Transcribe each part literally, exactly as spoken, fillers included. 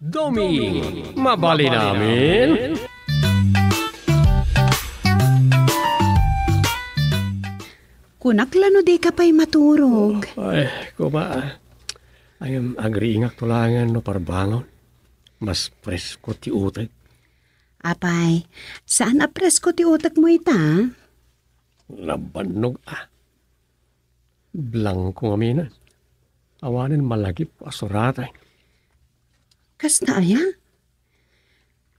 Doming, mabalin amin? Kunak la no dika pay maturog. Ay, kuma. Ay, agriingak tulangan no parbangon. Mas presko ti utek. Apay, saan a presko ti utek mo ita? Nabannog a. Blanko ngamin. Awanen malagip a suratan. Kasta aya?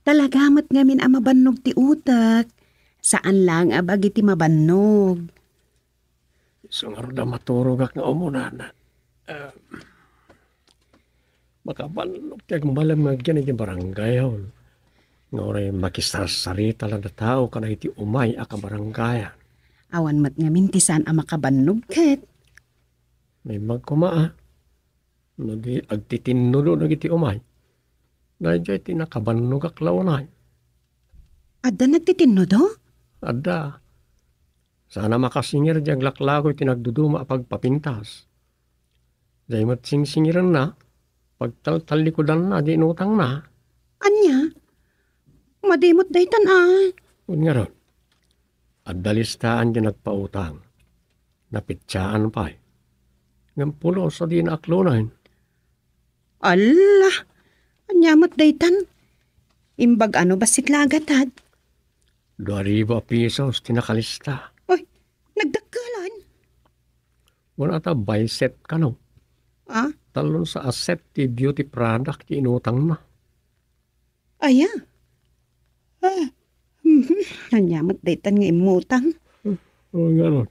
Talaga met ngamin a mabannog ti utek. Saan lang a bagi ti mabannog. Isu ngarud a maturogak nga umuna. Ah, makabannog ti agmalem nga agyan iti barangay, hon. Nga uray makisarsarita la dataw kada iti umay a kabarangayan. Awan met ngamin ti saan a makabannog ket. Naimbag koma, a. No di agtitinnudo dagiti umay. Daydiay ti nakabannogak la unay. Adda nagtitinnudo? Adda. Saan a makasingir di aglaklako iti nagduduma a pagpapintas. Diay met singsingirenna, pagtaltallikudanna di inutangna. Ania? Madi met daytan a. Wen ngarud, adda listaan di nagpautang. Napitsaan pay. Ngem pulos a dina aklonen. Alla! Ania met daytan? Imbag ano bassit la agatad? Dua ribu a pisos ti nakalista. Oy, nagdakkelan. Wen ata bay set kano. Ah? Tallo sa a set ti beauty product ti inutangna. Aya? Ah, mhm. Ania met daytan nga immutang? Oh, ngarud.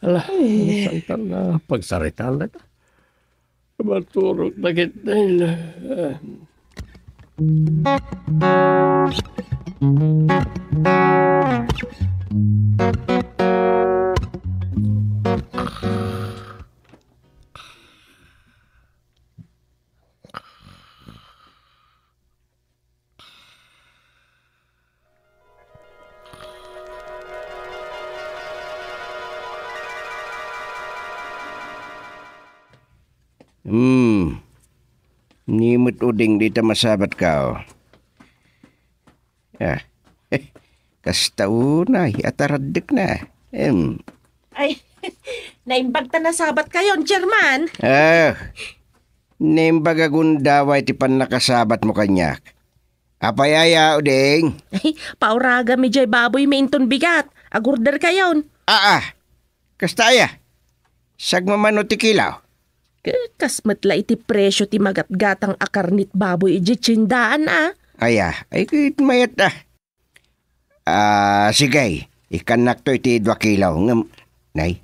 Ala, ay. Saan ta na pagsaritaan dayta? Maturog na kita. Hmm. Ni met uding dita masabatka, o. Ah. Kasta unay, ataraddekna. Em. Ay, naimbag ta nasabatkayon, Chairman. Ah. Naimbag a gundaway ti pannakasabatmo kaniak. Apay aya, uding? Ay, pauragam idiay baboymi inton bigat. Agorderkayon. Aa, kasta aya? Sagmamano ti kilo? Ke-, kas met la iti presio ti magatgatang a karnit baboy idiay tiendaan, a. Aya, ay ket mayat, a. Ah, sige, ikkannakto iti dua kilo. Ngem, nay,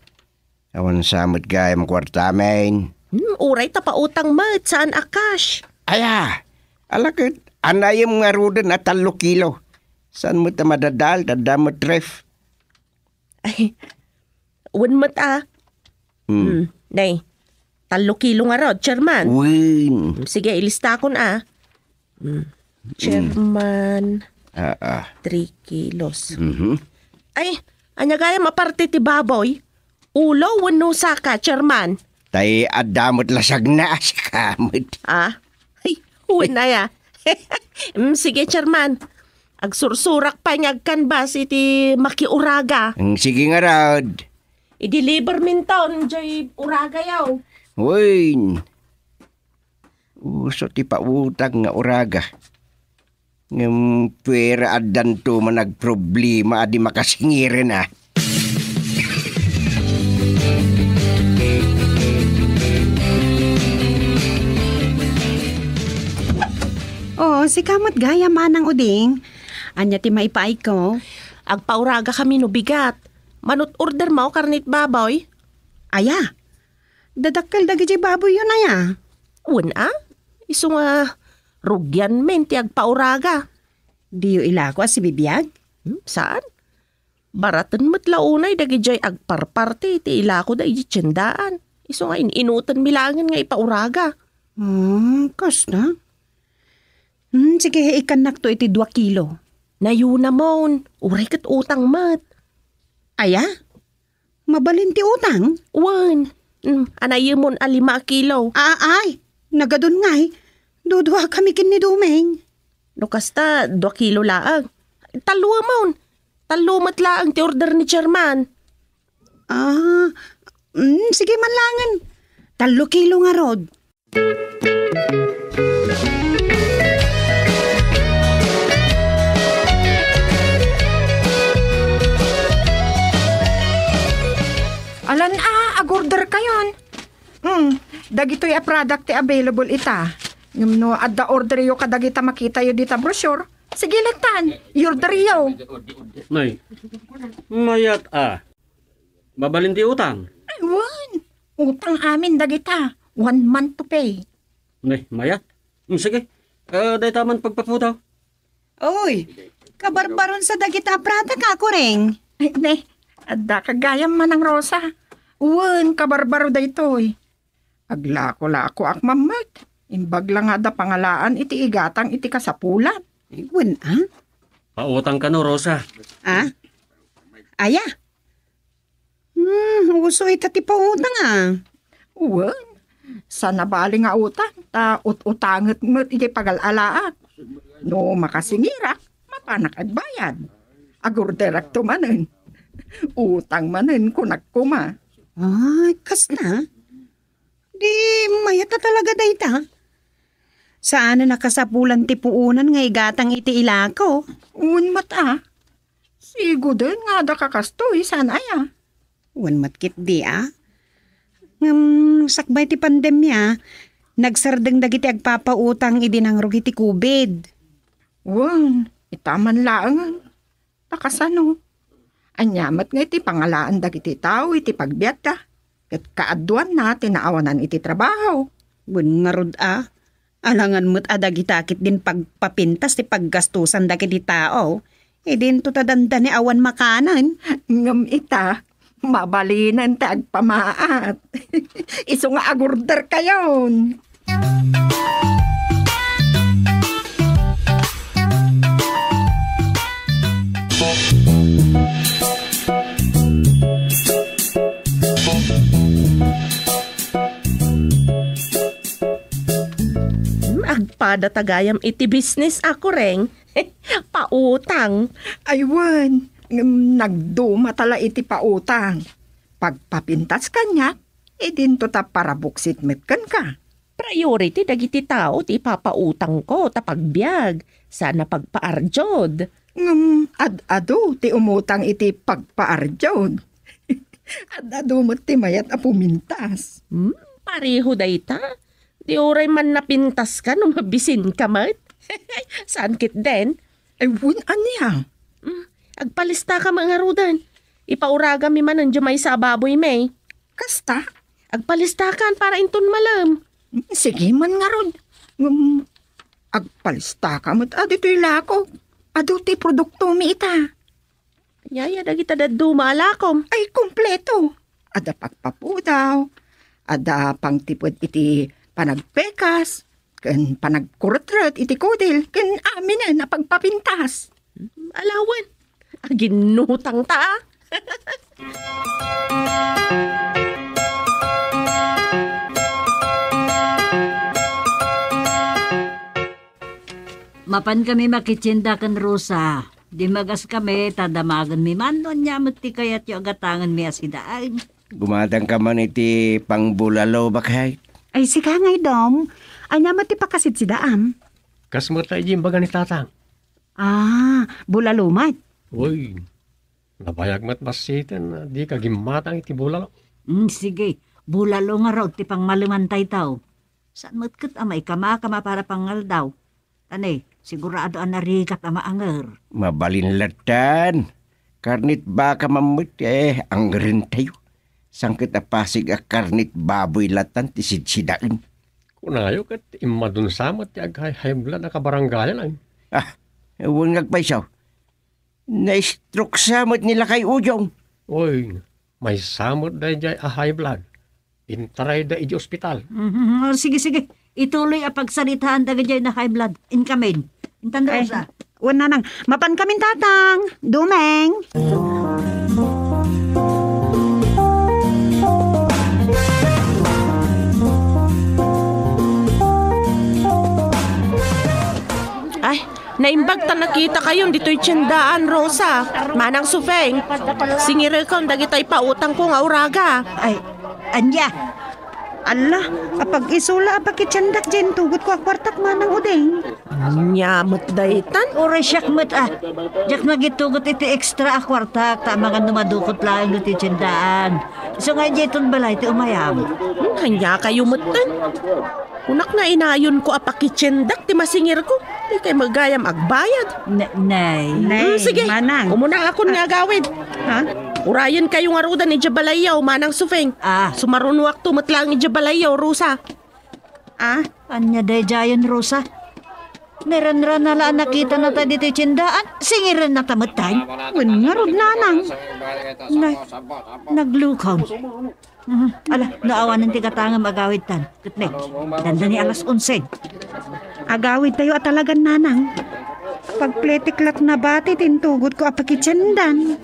awan sa met gayam kuartamin. Hmm, uray ta pautang met, saan a cash. Aya, ala ket, anayem ngaruden a tallo kilo. Saan met a madadal, adda met ref. Ay, wen met, a. Hmm. Hmm, nay, tallo kilo ngarud, Chairman. Wen. Sige, ilistakon, a. Mm. Chairman, ah, ah, three kilos. Mhm. Ay, ania gayam a parte ti baboy? Ulo wenno saka, Chairman? Tay adda met lasagna, a, sika met. Ah? Ay, wen aya. Mm, sige, Chairman. Agsursurak pay nga agkanbas iti makiuraga. Mm, sige ngarud. I-deliver minton, diay uraga, yaw. Wen. Uso ti pautang nga uraga. Ngem, pwera addanto man agproblema a di makasingiren, a. Oo, sika met gayam, Manang Uding. Ania ti maipaayko? Agpauragakami no bigat. Manut-ordermo karnit baboy? Aya? Dadakkel dagidiay baboyyo, nay, a. Wen, a? Isu nga rugianmin ti agpauraga. Diyo ilako a sibibiag? Hmm, saan? Baraten met la unay dagidiay agparparti ti ilakoda idiay tiendaan. Isu nga in-inutenmi laengen nga ipauraga. Hmm, kasta? Hmm, sige, ikkannakto iti dua kilo. Nayonamon, uray ket utang met. Aya? Mabalin ti utang? Wen. Mm, anayemon a lima a kilo. Aa, ay, nagadun ngay. Dudua kami ken ni Dumeng. No kasta, dua kilo laeng. Tallo man. Tallo met laeng ti order ni Chairman. Ah, mm, sige man laengen. Tallo kilo ngarud. Alan a, agorder kayon. Hmm, dagitoy a product ti available ita. Ngem no adda orderyo kadagita makitayo dita brochure, sige lattan, i-orderyo. Nay, mayat a. Mabalin ti utang? Ay, wen. Utang amin dagita. One month to pay. Nay, mayat. Hmm, sige. Ah, dayta man pagpapudaw. Oy, kabarbaron sa dagita a product, a, Kureng. Ay, ne, adda ka gayam, Manang Rosa. Wen, kabarbaro daytoy. Aglako-lakoak man met. Imbag la nga adda pangalaan iti igatang iti kasapulan. Ay, wen, a? Pautang kano, Rosa? A? Aya? Hmm, uso ita ti pautang, a. Wen, saan a bali nga utang, ta ut-utanget met iti pagal-alaak. No makasingirak, mapanak agbayad. Agorderakto manen. Utang manen, kunak koma. Ay, kasta? Di mayat a talaga dayta. Saanen a kasapulan ti puonan nga igatang iti ilako. Wen met a. Siguden nga adda kakastoy, saan aya? Wen met ketdi a. Ngem sakbay ti pandemia, nagsardeng dagiti agpapautang idi nangrugit ti covid. Wen, ita man laeng. Ta kasano? Ania met nga iti pangalaan dagiti tao iti pagbiagda, ket kaaduanna ti naawanan iti trabaho? Wen ngarud a, alangan met a dagita ketdin pagpapintas ti paggastusan dagiti tao, idinto ta dandani awan makanen. Ngem ita, mabalinen ti agpamaat. Isu nga agorder kayon. Hmm, agpada ta gayam iti business, a Kureng. Pautang. Ay, wen, ngem nagduma ta la iti pautang. Pagpapintas kaniak, idinto ta parabuksit met kenka. Priority dagiti tao ti ipapautangko ta pagbiag, saan a pagpaardiod. Ngem ad-adu ti umutang iti pagpaardiod. Ad-adu met ti mayat a pumintas. Hmm, pareho dayta. Di uray man napintaska no mabisinka met. Saan ketdin? Ay, wen, ania? Hmm, agpalistaka met ngaruden. Ipauragami manen diay maysa a baboymi. Kasta? Agpalistakan para inton malem. Sige man ngarud. Ngem, agpalistaka met a ditoy lakok. Adu ti produktomi ita. Ania dagita dadduma a lakom? Ay, kompleto. Adda pagpapudaw, adda pangtiped iti panagpekas, ken panagkuretret iti kudil, ken aminen a pagpapintas. Alawen, aginnutang ta, a. Mapan kami makitienda ken Rosa. Dimagas kami, ta damagenmi man no ania met ti kayatyo a gatangenmi a sidaen. Gumatangka man iti pangbulalo, baket. Ay, sika ngay, Dom. Ania met ti pakasidsidaam? Kas met ta iti imbaga ni Tatang. Ah, bulalo met. Uy, nabayag met bassiten, dika gimmatang iti bulalo. Mm, sige, bulalo ngarud ti pangmaleman dayta. Saan met ket a maikama-kama para pangaldaw. Tani, sigurado a narigat a maanger. Mabalin lattan. Karnit baka man met, eh, angerentayo. Saan ket a pasig a karnit baboy lattan ti sidsidaen. Kunayo ket immadunsa met ti ag-high blood a kabarangayan, ay. Ah, wen nga agpayso. Na-stroke sa met ni Lakay Ujong. Oy, maysa met daydiay a high blood. Intarayda iti ospital. Mhm. Oh, sige, sige. Ituloy a pagsaritaan dagdiay na high blood. Inkamin. Intan Ay, Rosa. Wen, Nanang. Mapan kamin, Tatang. Dumeng. Naimbag ta nakitakayon ditoy tiendaan, Rosa. Manang Sufeng, singirekon dagitay pautangko nga uraga. Ay, ania? Alla, apag-isu la a pakitiendak diay intugotko a kuartak, Manang Uding. Ania met daytan? Uray siak met a. Diak nagitugot iti extra a kuartak, ta amangan no madukot laeng iti tiendaan. Isu nga idiay ton balay ti umayam. Hmm, ania kayo metten? Kunak nga inayonko a pakitiendak ti masingirko. Dikay met gayam agbayad. Ne-, nay. Nay, Hmm, sige. Manang. Umuna akon nga agawid. Ha? Urayen kayo nga rudan idiay balayyo, Manang Sufeng. Ah. Sumarunoakto met laeng idiay balayyo, Rosa. Ah? Ania daydiayen, Rosa? Naranrana la a nakitanata ditoy tiendaan, singirenna ta metten. Wen ngarud, Nanang. Na-, naglukam. Mhm. Ala, no awanen ti gatangem agawidtan. Ket ne, dandani alas onse. Agawidtayo a talagan, Nanang. Pagpletek lat nabati ti intugotko a pakitiendan.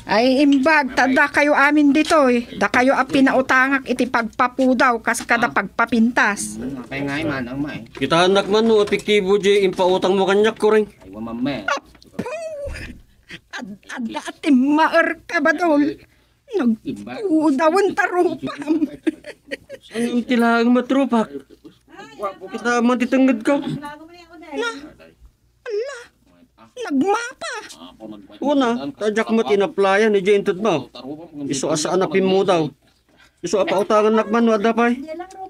Ay, imbag, ta dakayo amin ditoy. Dakayo a pinautangak iti pagpapudaw kas kada Ah. pagpapintas. Apay nga, Manang, may. Kitaennak man no epektibo diay impautangmo kaniak, Kuring. Ay, wa, Ma'am, may. Apo! Ad-, adda a timmaer ka, Badol. Nagpudawen ta rupam. Saan ti laeng matrupak? Kita man ti tengngedko. Na, ala, nagmapa. Una, ta diak met inaplayan idiay intedmo. Isu a saan a pimmudaw. Isu a pautangannak man no adda pay.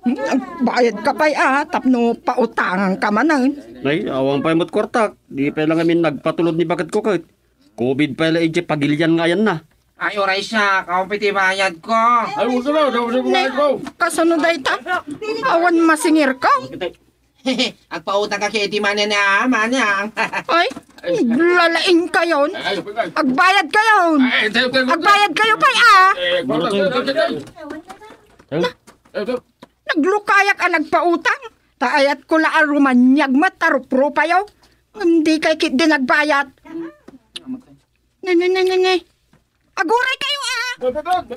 Nagbayad ka pay a, tapno pautangan ka manen. Nay, awan pay met kuartak. Di pay la ngamin nagpatulod ni baketko ket. Covid pay la idiay pagilian nga ayanna. Ay, uray siak, awan pay ti bayadko. Ay, uray, uray, uray, uray, uray. Kasano dayta? Awan masingirko? Agpautang ka ket iti Manang, Manang. Ay, lalaing kayon. Ay, ay, ay. Agbayad kayon. Ay, ay, ay, ay, ay. Agbayad kayo pay, ah. Eh, agpautang, agpautang, agpautang. Ay, ay. Naglukayak a nagpautang. Ta ayatko la a rumaniag met ta ruprupayo. Ngem dikay ketdi nagbayad. Ne, ne, ne, ne, ne. Aguray kayo, ah!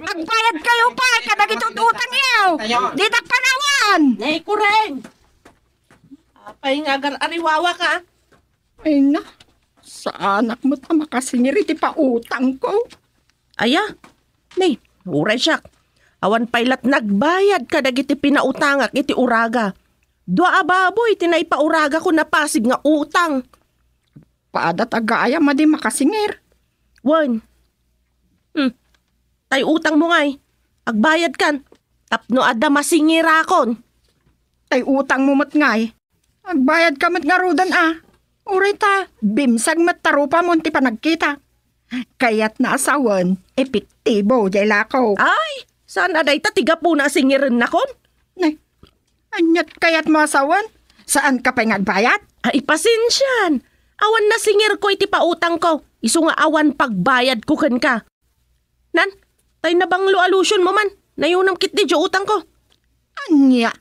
Agbayad kayo pay kadagiti utangyo! Ditak panawan! Nay, Kuring! Apay nga agar-ariwawaka? Ay na, saanak met a makasingir iti pautangko. Aya? Nay, uray siak. Awan pay lat nagbayad kadagiti pinautangak iti uraga. Dua a baboy ti naipauragakon a pasig nga utang. Padat a gayam a di makasingir. Wen. Hmm. Tay utangmo ngay. Agbayadkan. Tapno adda masingirakon. Tay utangmo met ngay. Agbayadka met ngaruden a. Uray ta, bimsag met ta rupamon ti panagkita. Kayatna a sawen, epektibo diay lako. Ay, saan a dayta ti gapuna a singirennakon? Nay, aniat kayatmo a sawen? Saanka pay nga agbayad? Ay, pasensian. Awan nasingirko iti pautangko. Isu nga awan pagbayadko kenka. Nan, tay nabanglo a lotionmo man. Nayunam ketdi diay utangko. Ania?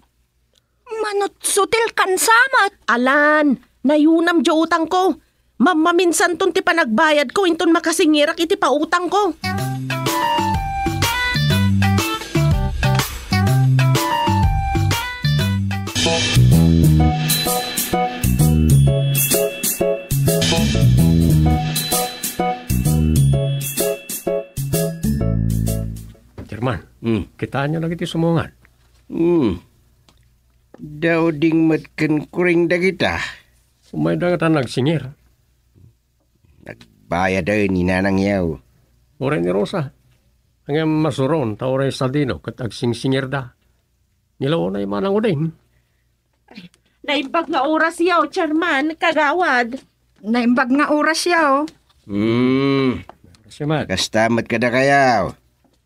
Manutsutil kan samet. Alan, nayunam diay utangko. Mammaminsanton ti panagbayadko inton makasingirak iti pautangko. Chairman, Hmm. Kitaenyo dagiti sumungad. Hmm. Dauding met ken Kuring dagita. Umayda ngata nagsingir. Nagbayaden ni Nanang Yaw. Uray ni Rosa. Ngem masuron, ta uray sadino ket agsingsingirda. Ni la unay Manang Uding. Naimbag nga oras yaw, Chairman, Kagawad. Naimbag nga oras yaw. Hmm. Siya man. Kasta met kadakayo.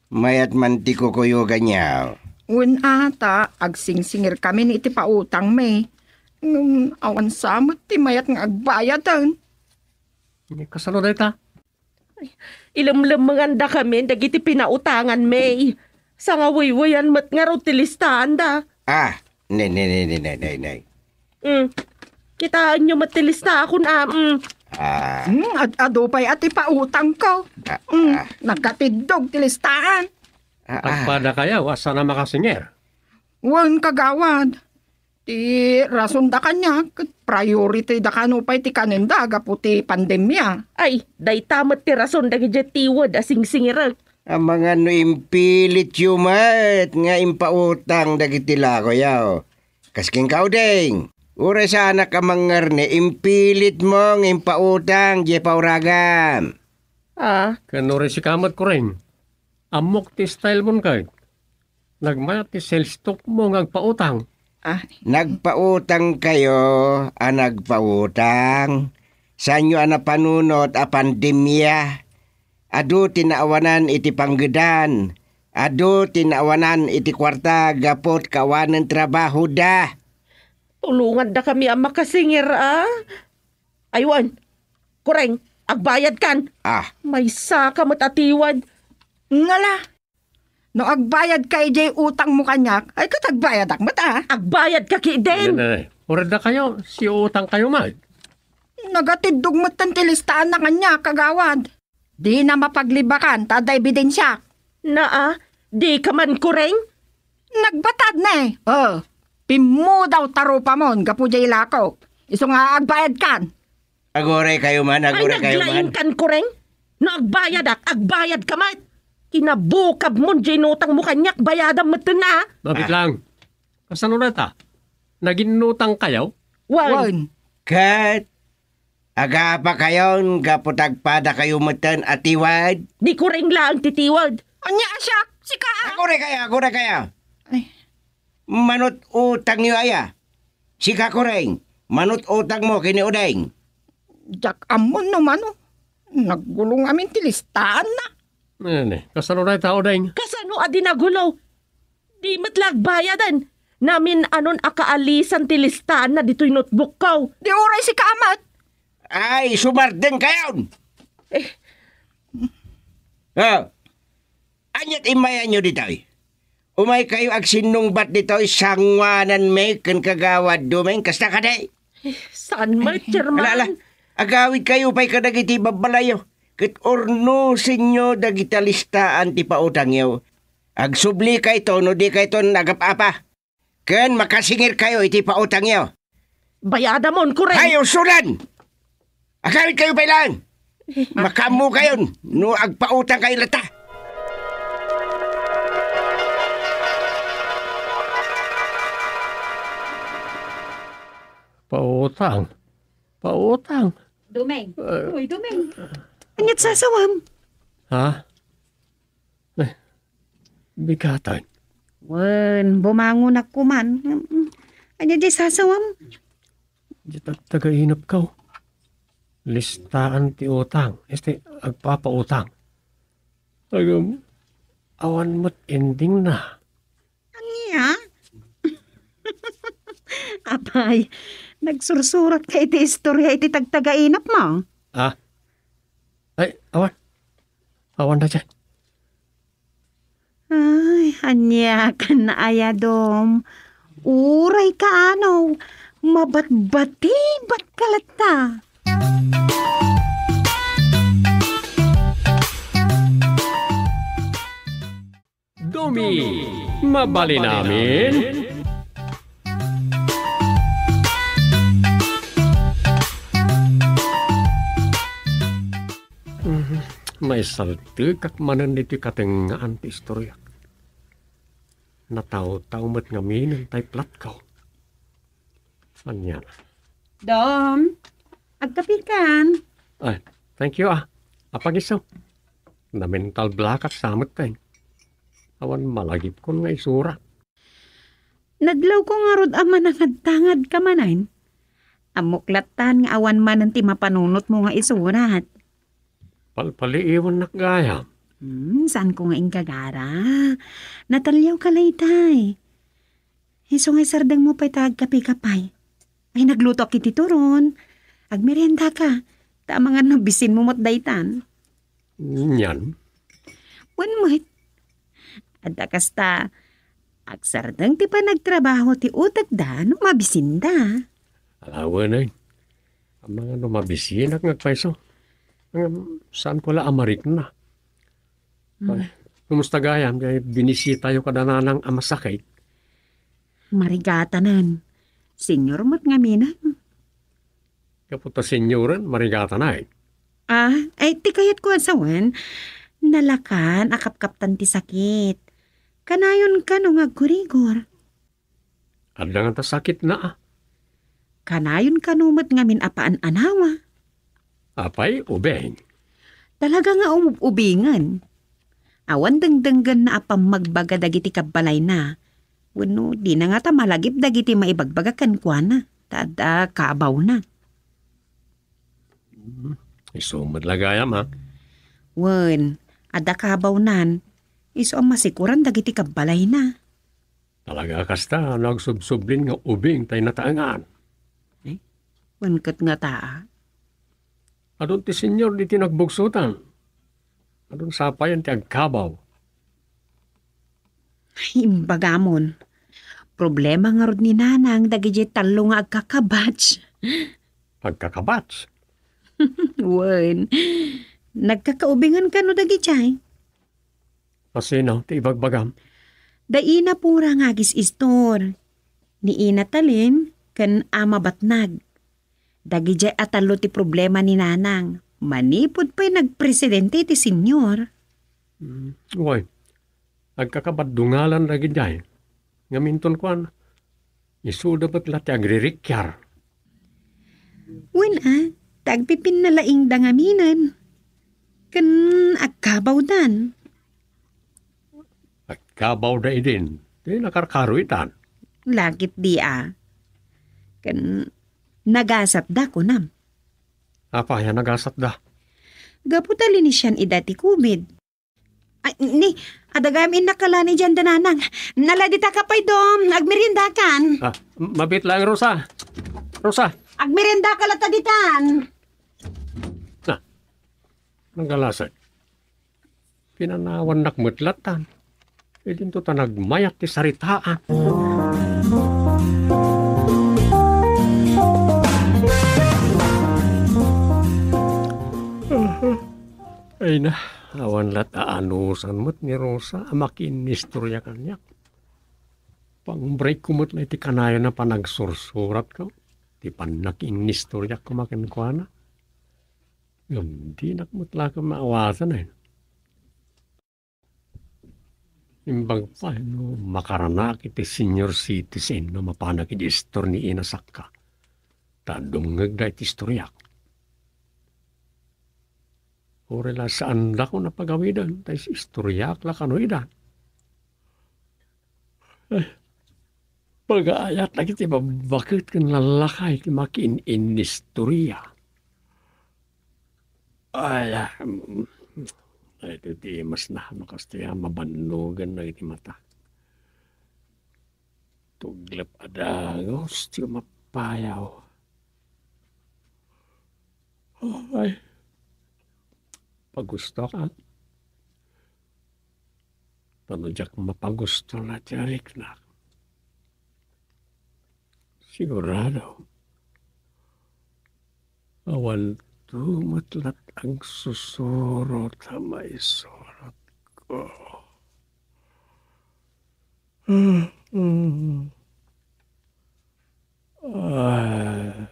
Mayat man ti kukuyogan yaw. Wen a, ta agsingsingir kami iti pautangmi. Ngem awan sa met ti mayat nga agbayaden. Kasano dayta? Ay, ilemlemmengandakamin dagiti pinautanganmi. Sangawuywoyan met ngarud ti listaanda. Ah, ne, ne, ne, ne, ne, ne, ne. Mm. Kitaenyo met ti listaakon, ah, mm. Ah. Hmm, ad-, adu pay a ti pautangko. Ah, Hmm, ah. Nagkatiddog ti listaan. Ah, ah. Agpadakayo a saan a makasinger? Wen, kagawad. Ti rasonda kaniak, ket priority da kano pay ti kanenda gapu ti pandemia. Ay, dayta met ti rason dagiti tiwed a singsingirek. Amangan no impilityo met nga impautang dagiti lakoyo. Kas kenka, Uding, uray saanak a mangngarni, impilitmo nga impautang diay pauragam. Ah. Ken uray sika met, Kuring. Ammok ti style mon kay. Nagmayat ti sales talk mo nga agpautang. Ah. Nagpautang kayo a nagpautang. Saanyo a napanunot a pandemia? Adu ti naawanan iti panggedan. Adu ti naawanan iti kuarta gapu ta awanen trabaho da. Tulongandakami a makasinger, a? Ay wen, Kuring, agbayadkan. Ah. Maysaka met a tiwed. Ngala, no agbayadka idiay utangmo kaniak, ay ket agbayadak met, a? Agbayadka ketdin. Ay, ay, ay. Uray dakayo, siutangkayo met. Nagatiddog metten ti listaanna kaniak, kagawad. Dina mapaglibakan ta adda ebidensiak. Naa, dika man, Kuring? Nagbatad ne. Oh, pimmudaw ta rupamon gapu diay lakok. Isu nga agbayadkan. Aguraykayo man, aguraykayo man. Ay, naglaingkan, Kuring? No agbayadak, agbayadka met. Kinabukabmon diay inutangmo kaniak, bayadam metten, a? Mabit Ah. lang. Kasano dayta? Naginnutangkayo? Wen. Wen. Ket agapakayon gapu ta agpadakayo metten a tiwed? Di Kuring laeng ti tiwed. Ania a siak? Sika, a? Aguraykayo, aguraykayo. Ay. Manut-utangyo aya? Sika, Kuring, manut-utangmo ken ni Uding. Diak ammon no mano. Naggulo ngamin ti listaanna. Nene, kasano dayta, Uding? Kasano a di nagulo? Di met la agbayaden. Namin-anon a kaalisan ti listaanna ditoy notebookko. Di uray sika met. Ay, sumardengkayon! Eh. Ah, ania't immayanyo ditoy? Umaykayo agsinnungbat ditoy, sanguananmi ken kagawad Dumeng, kasta kadi? Eh, saan met, Chairman? Ala, ala, agawidkayo pay kadagiti babbalayyo, ket urnosenyo dagiti listaan ti pautangyo. Agsublikayo no dikayton agap-apa, ken makasingirkayo iti pautangyo. Bayadamon, Kuring. Hay, usulan! Agawidkayo pay laeng. Makaammokayon no agpautangkayo latta. Pautang. Pautang. Dumeng. Eh. Uy, Dumeng. Ania't sasawam? Ha? Eh, bigatan. Wen, bumangonak koman. Mm, ania diay sasawam? Diay tagtagainepko. Listaan ti utang. Este, agpapautang. Agam, awan met endingna. Ania? Apay, nagsursuratka iti istoria iti tagtagainepmo? Ah? Ay, awan. Awan dayta. Ay, ania kan naayadom. Uray kaano, mabatbatibat ka latta. Dumi, mabalin amin? Mhm. Maisaltekak manen ditoy katengngaan ti istoriak. Natawtaw met ngamin tay platko. Ania? Dom, agkapikan. Ay, thank you, ah. Apag isu? Na-mental blockak sa met kay. Awan malagipkon nga isura. Nadlawko ngarud a manangadtangad ka manen. Ammok lattan nga awan manen ti mapanunotmo nga isurat. Palpaliiwannak gayam. Hmm, saanko nga inggagara. Nataliawka laytay. Isu nga isardengmo pay ta agkapika pay. Ay, naglutoak iti turon. Agmeriendaka. Ta amangan no bisinmo met daytan. Nyan? Wen met. Adda kasta, agsardeng ti panagtrabaho ti utekda no mabisinda. Ala wen, ay. Mangano mabisinak nga agpayso? Ngem, saanko la a marikna. Hmm. Ay, kumusta gayam, jay binisitayo kada nanang a masakit? Marigatanan. Senior met ngamin. Gapu ta senioren, marigatanan. Ah, ay, ti kayatko a sawen, nalakan a kapkaptan ti sakit. Kanayon kano nga agkurigor? Adda ngata sakitna, a. Kanayon kano met ngamin a paan-anawa? Apay, ubing. Talaga nga umub-ubingen. Awan dengdenggenna a pammagbaga dagiti kabbalayna. Wenno dina ngata malagip dagiti maibagbaga kenkuana, ta adda kabawna. Hmm, isu met la gayam, a. Wen, adda kabawnan. Isu a masikuran dagiti kabbalayna. Talaga kasta no agsubsublin nga ubing tay nataengan. Eh, wen ket ngata, a. Adun ti senior diti nagbugsotan. Adun sapayan ti agkabaw. Imbagamon. Problema ngarud ni Nanang dagidiay tallo nga agkakabats. Agkakabats? Wen, nagkakaubingan kano dagidiay. Asino ti ibagbagam? Da Ina Pura nga agis-istor. Ni Ina Talin ken Ama Batnag. Dagidiay a tallo ti problema ni Nanang. Manipud pay nagpresidente ti senior. Hmm, wen. Agkakabaddungalan dagidiay. Ngamin ton kuan, isuda met la ti agririkiar. Wen a, ta agpipinnalaingda ngaminen. Ken agkabawdan. Agkabawda idin, ti nakarkaro itan. Lakit di a. Ken nagasatda, kunam. Apay a nagasatda? Gapu ta linisian ida ti covid. Ay, ni, adda gayam innak kalani dian da Nanang. Nala dita ka pay, Dom. Agmeriendakan. Ah, m-, mabit lang, Rosa. Rosa. Agmeriendaka latta ditan. Na, nagalaset. Pinanawannak met lattan. Idinto ta nagmayat ti saritaan. Ay na, awan lat aanusan met ni Rosa a makiinnistorya kaniak. Pang-break ko met la iti kanayon a panagsursuratko, ti pannakiinnistoryak koma kenkuana. Ngem dinak met la ket maawasan, eh. Imbag pay no makaranaak iti senior citizen no mapanak iti istor ni Ina Sakka, ta dumngegda iti istoriak. Uray la saandakon a pagawiden, ta is-, istoriak la kano ida. Eh, pagaayat dagiti babbaket ken lallakay ti makiin-innistoria. Ay, ah, mm, daytoy ti masna no kastoy a mabannogen dagiti mata. Tuglep a dagus ti umappayaw. Ay, pagustok, a. Tapno diak mapagusto la ti nariknak. Sigurado, awanto met lat agsusurot a maisurotko. Ah.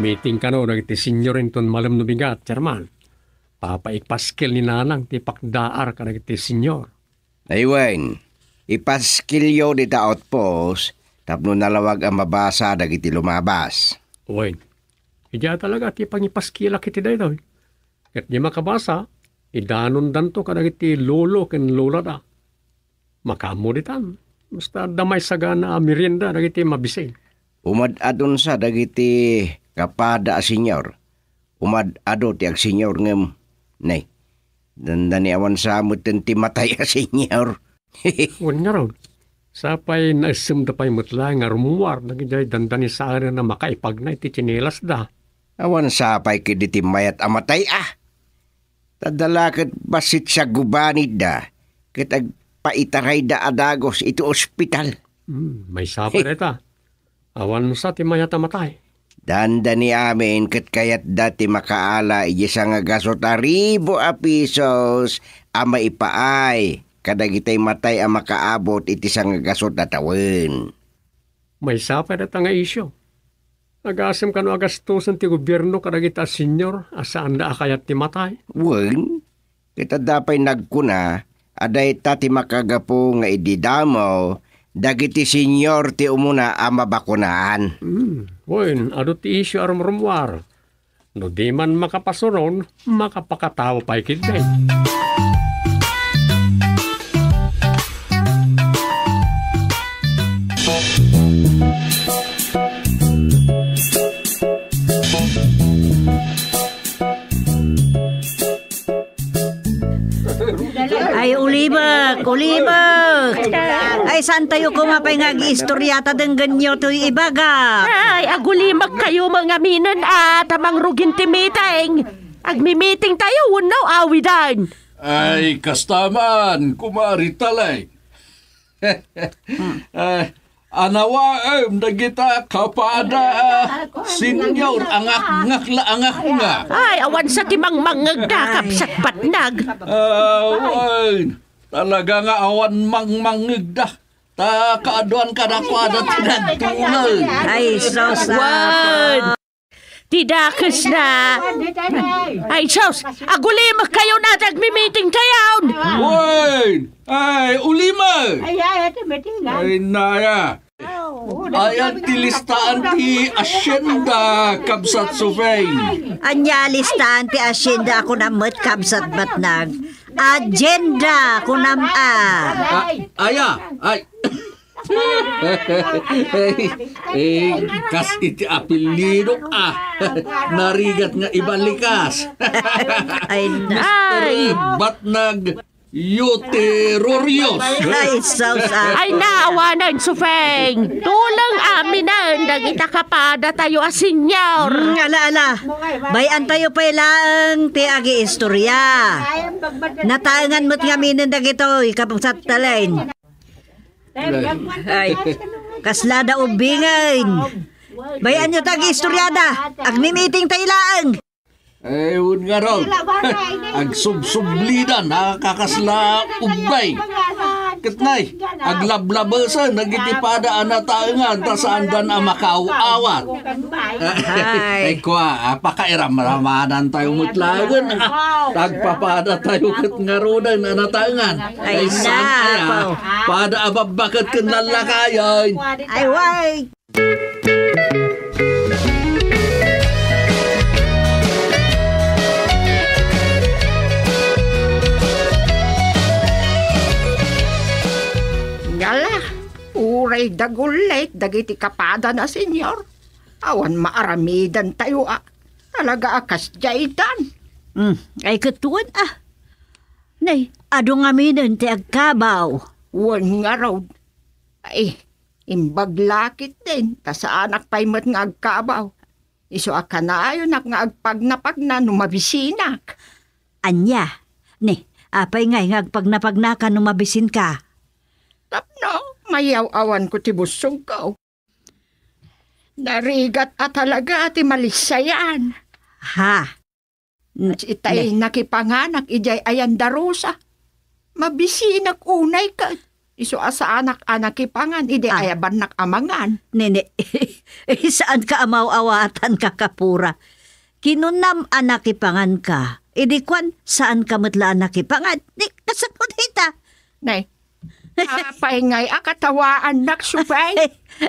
Meeting kano dagiti senior inton malem no bigat, Chairman. Paipaskil ni Nanang ti pakdaar kadagiti senior. Ay wen, ipaskilyo dita outpost tapno nalawag a mabasa dagiti lumabas. Wen, idiay talaga ti pangipaskilak iti daytoy. Ket di makabasa, idanondanto kadagiti lolo ken lolada. Makaammo ditan. Basta adda maisagana a merienda dagiti mabisin. Umad-adun sa dagiti kapada a senior. Umad-adu ti agsenior ngem, nay, dandani awan sa metten ti matay a senior. Wen ngarud, sapay naissemda pay met laeng nga rummuar dagidiay dandani saanen a makaipagna iti tsinelasda. Awan sapay ketdi ti mayat a matay, a. Ta dala ket bassit siya gubanidda, ket agpaitarayda a dagus iti ospital. Hmm, maysa pay dayta. Awan sa ti mayat a matay. Dandani amin ket kayatda ti makaala iti sangagasut a ribu a pisos a maipaay kadagitay matay a makaabut iti sangagasut a tawen. Maysa pay dayta nga isyu. Agasem kano a gastosen ti gobierno kadagita a senior a saanda a kayat ti matay? Wen, ket adda pay nagkuna a dayta ti makagapu nga idi damo dagiti senior ti umuna a mabakunaan. Hmm, wen, adu ti isyu a rumrumuar. No di man makapasuron, makapakatawa pay ketdi. Ay, ulibek, ulibek. Ay, saan tayo koma pay nga ag-istorya ta denggenyo toy ibagak? Ay, agulimek kayo nga aminen a ta mangrugin ti meeting. Agmi-meeting tayo wenno awiden? Ay, kasta man, Kumare Taleng. Ay, anawaem dagita kapada a senior a ngakngak la a ngakngak. Ay, awan sa ti mangmangngegda, ay, kabsat Batnag. Awan. Talaga nga awan mangmangngegda. Ta kaaduan kadakuada ti nagtulong. Ay, sus, wan. Ti dakesna. Ay, sus! Agulimek kayo na ti agmi-meeting tayon! Wen! Ay, ulimek! Ay, ay, iti meeting, ah. Ay, naya. Oh, ayan ti listaan ti asyenda, kabsat Sufeng. Ania listaan ti asyenda a kunam met, kabsat Batnag? Agenda, kunam a. Ah, aya, ay. Eh, kas iti apelyido, ah. Narigat nga ibalikas. Ay, mister ay. Batnag Yoterorios. Ay, sus, ah. Ay, naawanan, Sufeng. Tulong aminen dagita kapada tayo a senior. Mm, ala, ala. Bay-an tayo pay laeng ti agiistorya. Nataengan met ngaminen dagitoy, kabsat Taleng. Ay, kasla da ubbingen. Bay-anyo ta agiistoryada. Agmi-meeting tayo laeng. Ay, wen ngarud. Agsubsublidan, nakakasla ubbay. Ket nay, aglablabesen dagiti pada a nataengan ta saandan a makaaw-awat. Ay. Ay, kua, ah, pakairamramanan tayo met laengen, ah. Agpapada tayo ket ngaruden a nataengan. Ay, saan aya, nako. Pada a babbaket ken lallakayen. Ay, way. Ngala, uray dagullit dagiti kapadana, Señor. Awan maaramiden tayo a talaga a kasdiay dan. Hmm, ay, ket wen a. Nay, adu ngaminen ti agkabaw. Wen ngarud. Ay, imbag la ketdin, ta saanak pay met nga agkabaw. Isu a kanayonak nga agpagnapagna no mabisinak. Ania? Ni, apay ngay nga agpagnapagnaka no mabisinka? Tapno mayaw-awanko ti bussogko. Narigat a talaga ti malisayan. Ha? N-, itay ne. Nakipanganak idiay ayan darusa. Mabisinak unay ket. Isu a saanak a nakipangan, idi ah. Ayabannak a mangan. Nene, saanka a maaw-awatan, kakapura. Kinunam a nakipanganka, idi kuan, saanka met la a nakipangan. Ni, kasano dayta? Nay, apay ngay a katawaannak, Supay?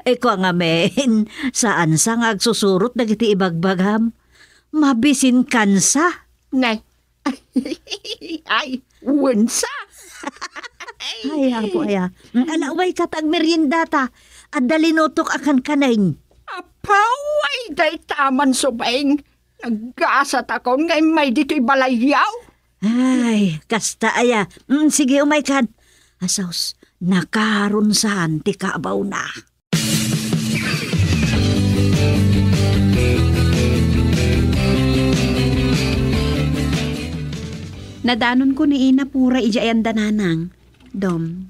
Eh, kua ngamin, saan sa nga agsusurot dagiti ibagbagam? Mabisinkansa. Nay, ay, wensa. Ay, apo, aya. Ala, umayka ta agmeriendata. Adda linutok a kankaneng. Apaw, ay, dayta man, Supeng. Naggasat akon nga immay ditoy balayyaw. Ay, kasta aya. Mm, sige, umaykan. Asaws, nakaron saan ti kabawna. Nadanonko ni Ina Pura idiay anda, Nanang. Dom.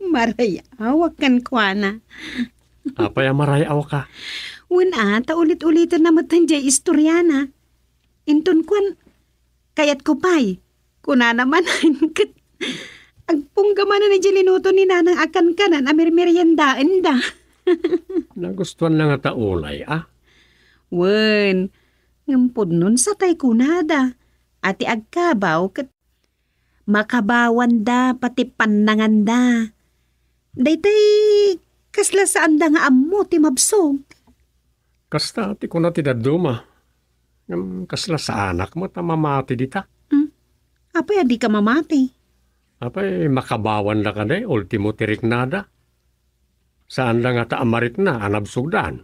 Maray-awak kenkuana. Apay a maray-awka? Wen a, ta ulit-uliten na met diay istoriana. Inton kuan, kayatko pay. Kunana man, ket agpungga manen idiay linuto ni Nanang a kankanan a mermeriendaenda. Nagustuanna ngata unay, a? Wen, ngem pudno sa tay kunada, a ti agkabaw ket makabawanda pati pannanganda. Daytay kasla saanda nga ammo ti mabsog. Kasta ti kuna ti dadduma. Ngem kasla saanak met a mamati dita. Hmm? Apay a dika mamati? Apay makabawanda kadi ultimo ti riknada? Saanda ngata a marikna a nabsogdan.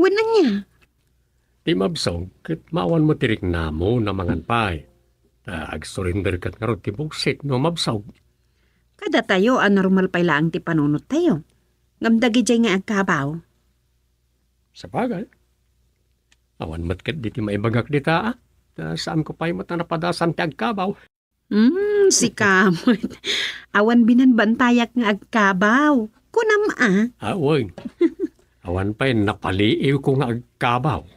Wen ania? Ti mabsog, ket maawan met ti riknamo na mangan pay. Ta agsurrender ket ngarud ti buksit no mabsog. Kadatayo a normal pay laeng ti panunottayo. Ngem dagidiay nga agkabaw? Sabagay. Awan met ket diti maibagak dita, a? Ta saanko pay met a napadasan ti agkabaw. Hmm, sika met. Awan binanbantayak nga agkabaw. Kunam a? Awan. Awan pay napaliiwko nga agkabaw.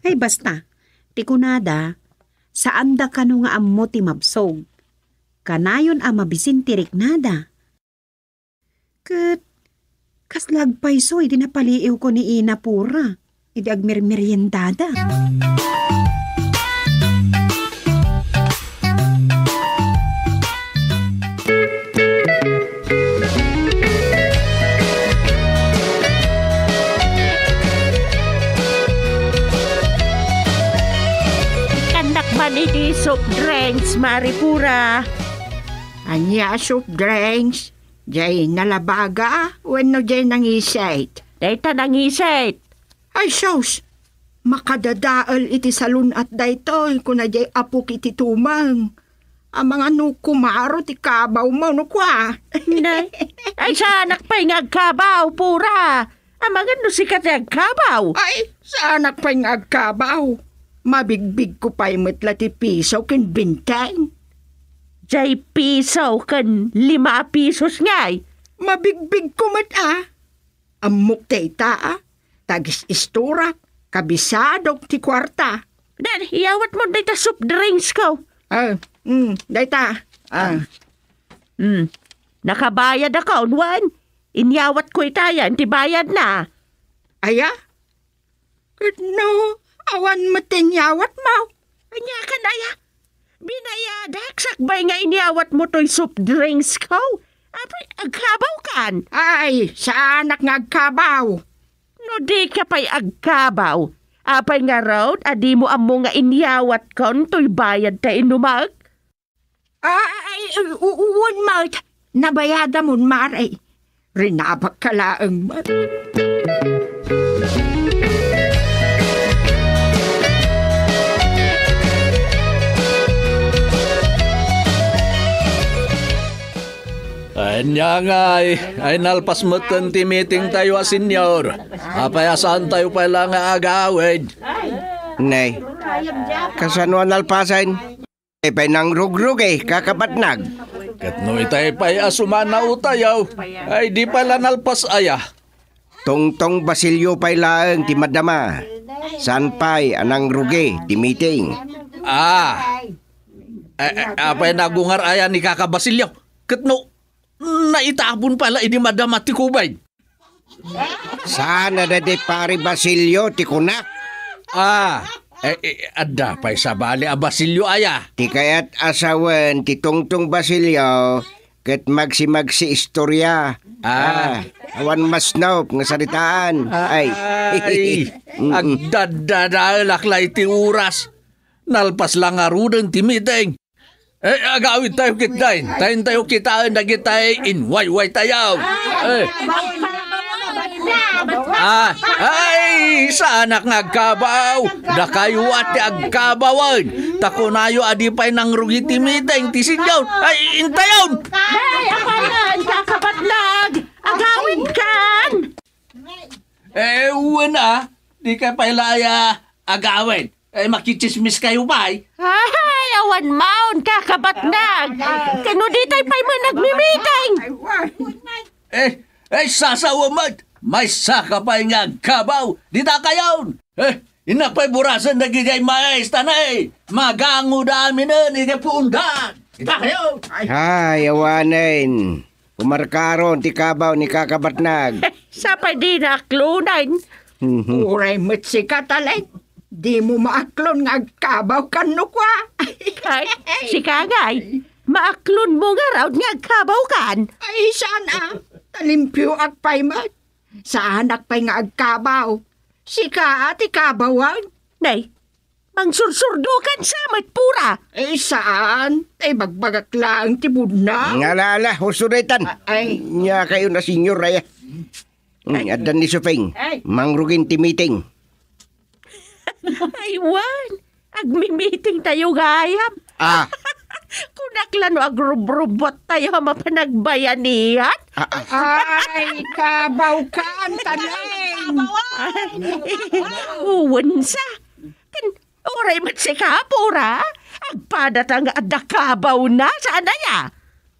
Ay, basta. Ti kunada, saanda kano nga ammo ti mabsog. Kanayon a mabisin ti riknada. Ket kasla agpayso iti napaliiwko ni Ina Pura idi agmermeriendada. Kannak man iti soft drinks, Mari Pura. Ania a soft drinks? Jay nalabaga wenno jay nangisit? Dayta nangisit. Ay, sus! Makadadael iti salun-at daytoy, kuna jay apok iti tumeng. Amangan no kumaro ti kabawmo no kua. Ne? Ay, saanak pay nga agkabaw, Pura. Amangan no sika ti agkabaw. Ay, saanak pay nga agkabaw. Mabigbigko pay met la ti piso ken benteng. Jay piso ken lima a pisos ngay. Mabigbigko met a. Ammok dayta a. Tagis-isturak, kabisadok ti kuarta. Dan, iyawatmo dayta soft drinks ko. Ah, mm, dayta. Ah. Mm. Nakabayad ako, wen? Inyawatko itayan ti bayadna. Aya? Ket no, awan met ti inyawatmo. Ania kan aya? Binayadak sakbay nga inyawatmo toy soft drinks ko. Apay, agkabaw kan? Ay, saanak nga agkabaw. No di ka pay agkabaw, apay ngarud a dimo ammo nga inyawatkon toy bayad ta inumek? Ay, u-, u-, wen met. Nabayadamon, Mari. Rinabakka laeng met. Ania ngay, ay nalpas metten ti meeting tayo a senior. Apay a saan tayo pay la nga agawid? Nay, kasano a nalpasen? Itay pay nangrugrugi, kakapatnag. Ket no itay pay a sumanaotayo, ay di pay la nalpas aya. Tungtong Basilio pay laeng ti madama. Saan pay a nangrugi ti meeting? Ah. Eh, eh, apay nagungar aya ni Kaka Basilio? Ket no, naitapon pay la idi madama ti COVID. Saan a daydi Pari Basilio ti kunak? Ah, eh, eh, adda pay sabali a Basilio aya. Ti kayat a sawen ti Tungtong Basilio ket magsimagsi istorya. Ah. Ah, awan masnop nga saritaan. Ay. Ay, mm-mm. Agdaddadaelak la iti oras. Nalpas la ngaruden ti meeting. Eh, agawid tayo ketdin. Tayo kitaen dagitay inwayway tayo. Eh. Ah, ay, saanak nga agkabaw. Dakayo a ti agkabawen. Ta kunayo a di pay nangrugi ti meeting ti senior. Ay, intayon. Ay, apayan, kakapatnag. Agawid kan. Eh, wen a. Di ka pay la aya agawid. Eh, makitsismis kayo pay? Ay, awan maon, kakabatnag. Kano ditay pay man nagmimiting? Eh, eh, sasawa met. May saka pay nga agkabaw. Dita kayon. Eh, innak pay burasen dagiti maestra na eh. Magango da aminen iti pundan. Dita kayon. Ay. Ay, awanen. Pumarkaron ti kabaw ni kakabatnag. Sapay dina aklonan. Mhm. Uray met sika, Talay. Dimo maaklon nga agkabaw kan no kua. Ay, sika ngay. Maaklon mo nga raw nga agkabaw kan. Ay, saan a? Talimpioak pay met. Saanak pay nga agkabaw. Sika a ti kabawan. Nay, mangsursurdo kan sa met pura. Eh, saan? Tay bagbagak laeng ti budna. Nga lala, usuretan. A-, ay. Nya kayo na, senyor, ay. Mm, ay. Addan ni Suping. Ay. Mangrugin ti meeting. Ay, wan. Agmi-meeting tayo gayam. Ah. Kunak la no agrubrubot tayo a mapanagbayanian. Ah, ah. Ay, kabaw kan, Talay. Uwan sa. Kan, uray met sika, pura. Agpada ta nga adda kabaw na, saan aya?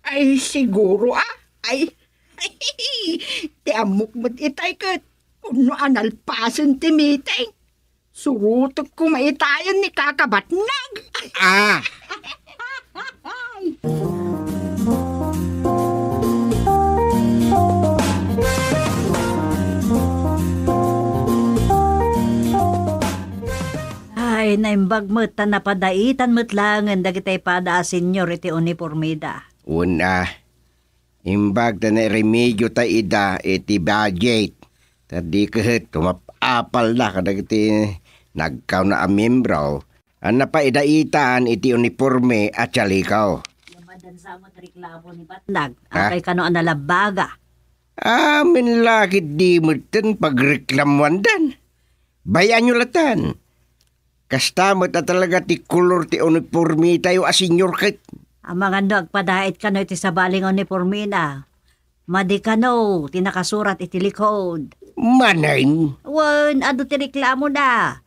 Ay, siguro, ah. Ay, ti ammok met itay ket, kunno a nalpasen ti meeting. Surotek koma itayen ni kakabatnag. Ah. Ay, naimbag met ta napadaitan met laengen dagiti pada a senior iti uniformeda. Wen a, imbag ta nairemedio ta ida iti budget. Ta di ket umap-apal da kadagiti nagkawna a miembro a napaidaitan iti uniforme a tsalikaw. Yamadan sa met reklamo ni Batnag. Ha? Apay kano a nalabaga? Amin la ket di metten pagreklamuandan. Bay-anyo latan. Kasta met a talaga ti kolor ti unipormetayo a senior ket. Amangan no agpadait kano iti sabali nga unipormena. Madi kano ti nakasurat iti likod. Manen? Wen, adu ti reklamona.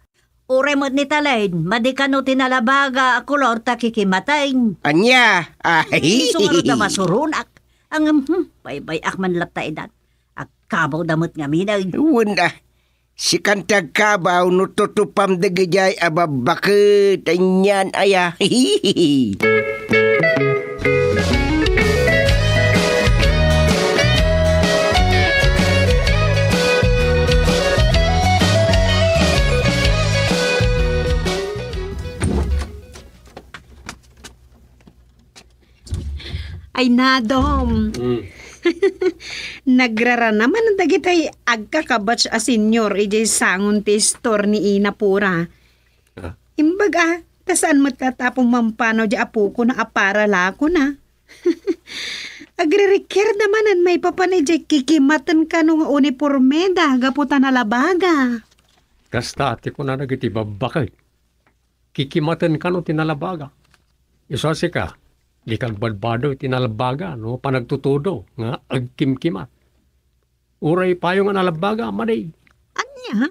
Uray met ni Talen, madi kano ti nalabaga a kolor ta kikimaten. Ania? Ay. Isu ngarud a masuronak. Ngem, hmm, baybay-ak man latta idan. Agkabawda met ngamin. Wen a. Sikan ti agkabaw no tutupam dagidiay a babbaket, anian aya. Ay, nadom. Mm. Nagrarana man dagitay agkakabatch a senior idiay sangon ti istor ni Ina Pura. Ah. Imbag a, ta saan met ta tapong mampanaw di apokon a para lakona. Agririkirda manen maipapan idiay kikimaten kano nga unipormeda gapu ta nalabaga. Kasta ti kuna dagiti babbaket. Kikimaten kano ti nalabaga. Isu a sika, dika agbadbado iti nalabaga no panagtutudo nga agkimkimat. Uray payo nga nalabaga, madi. Ania?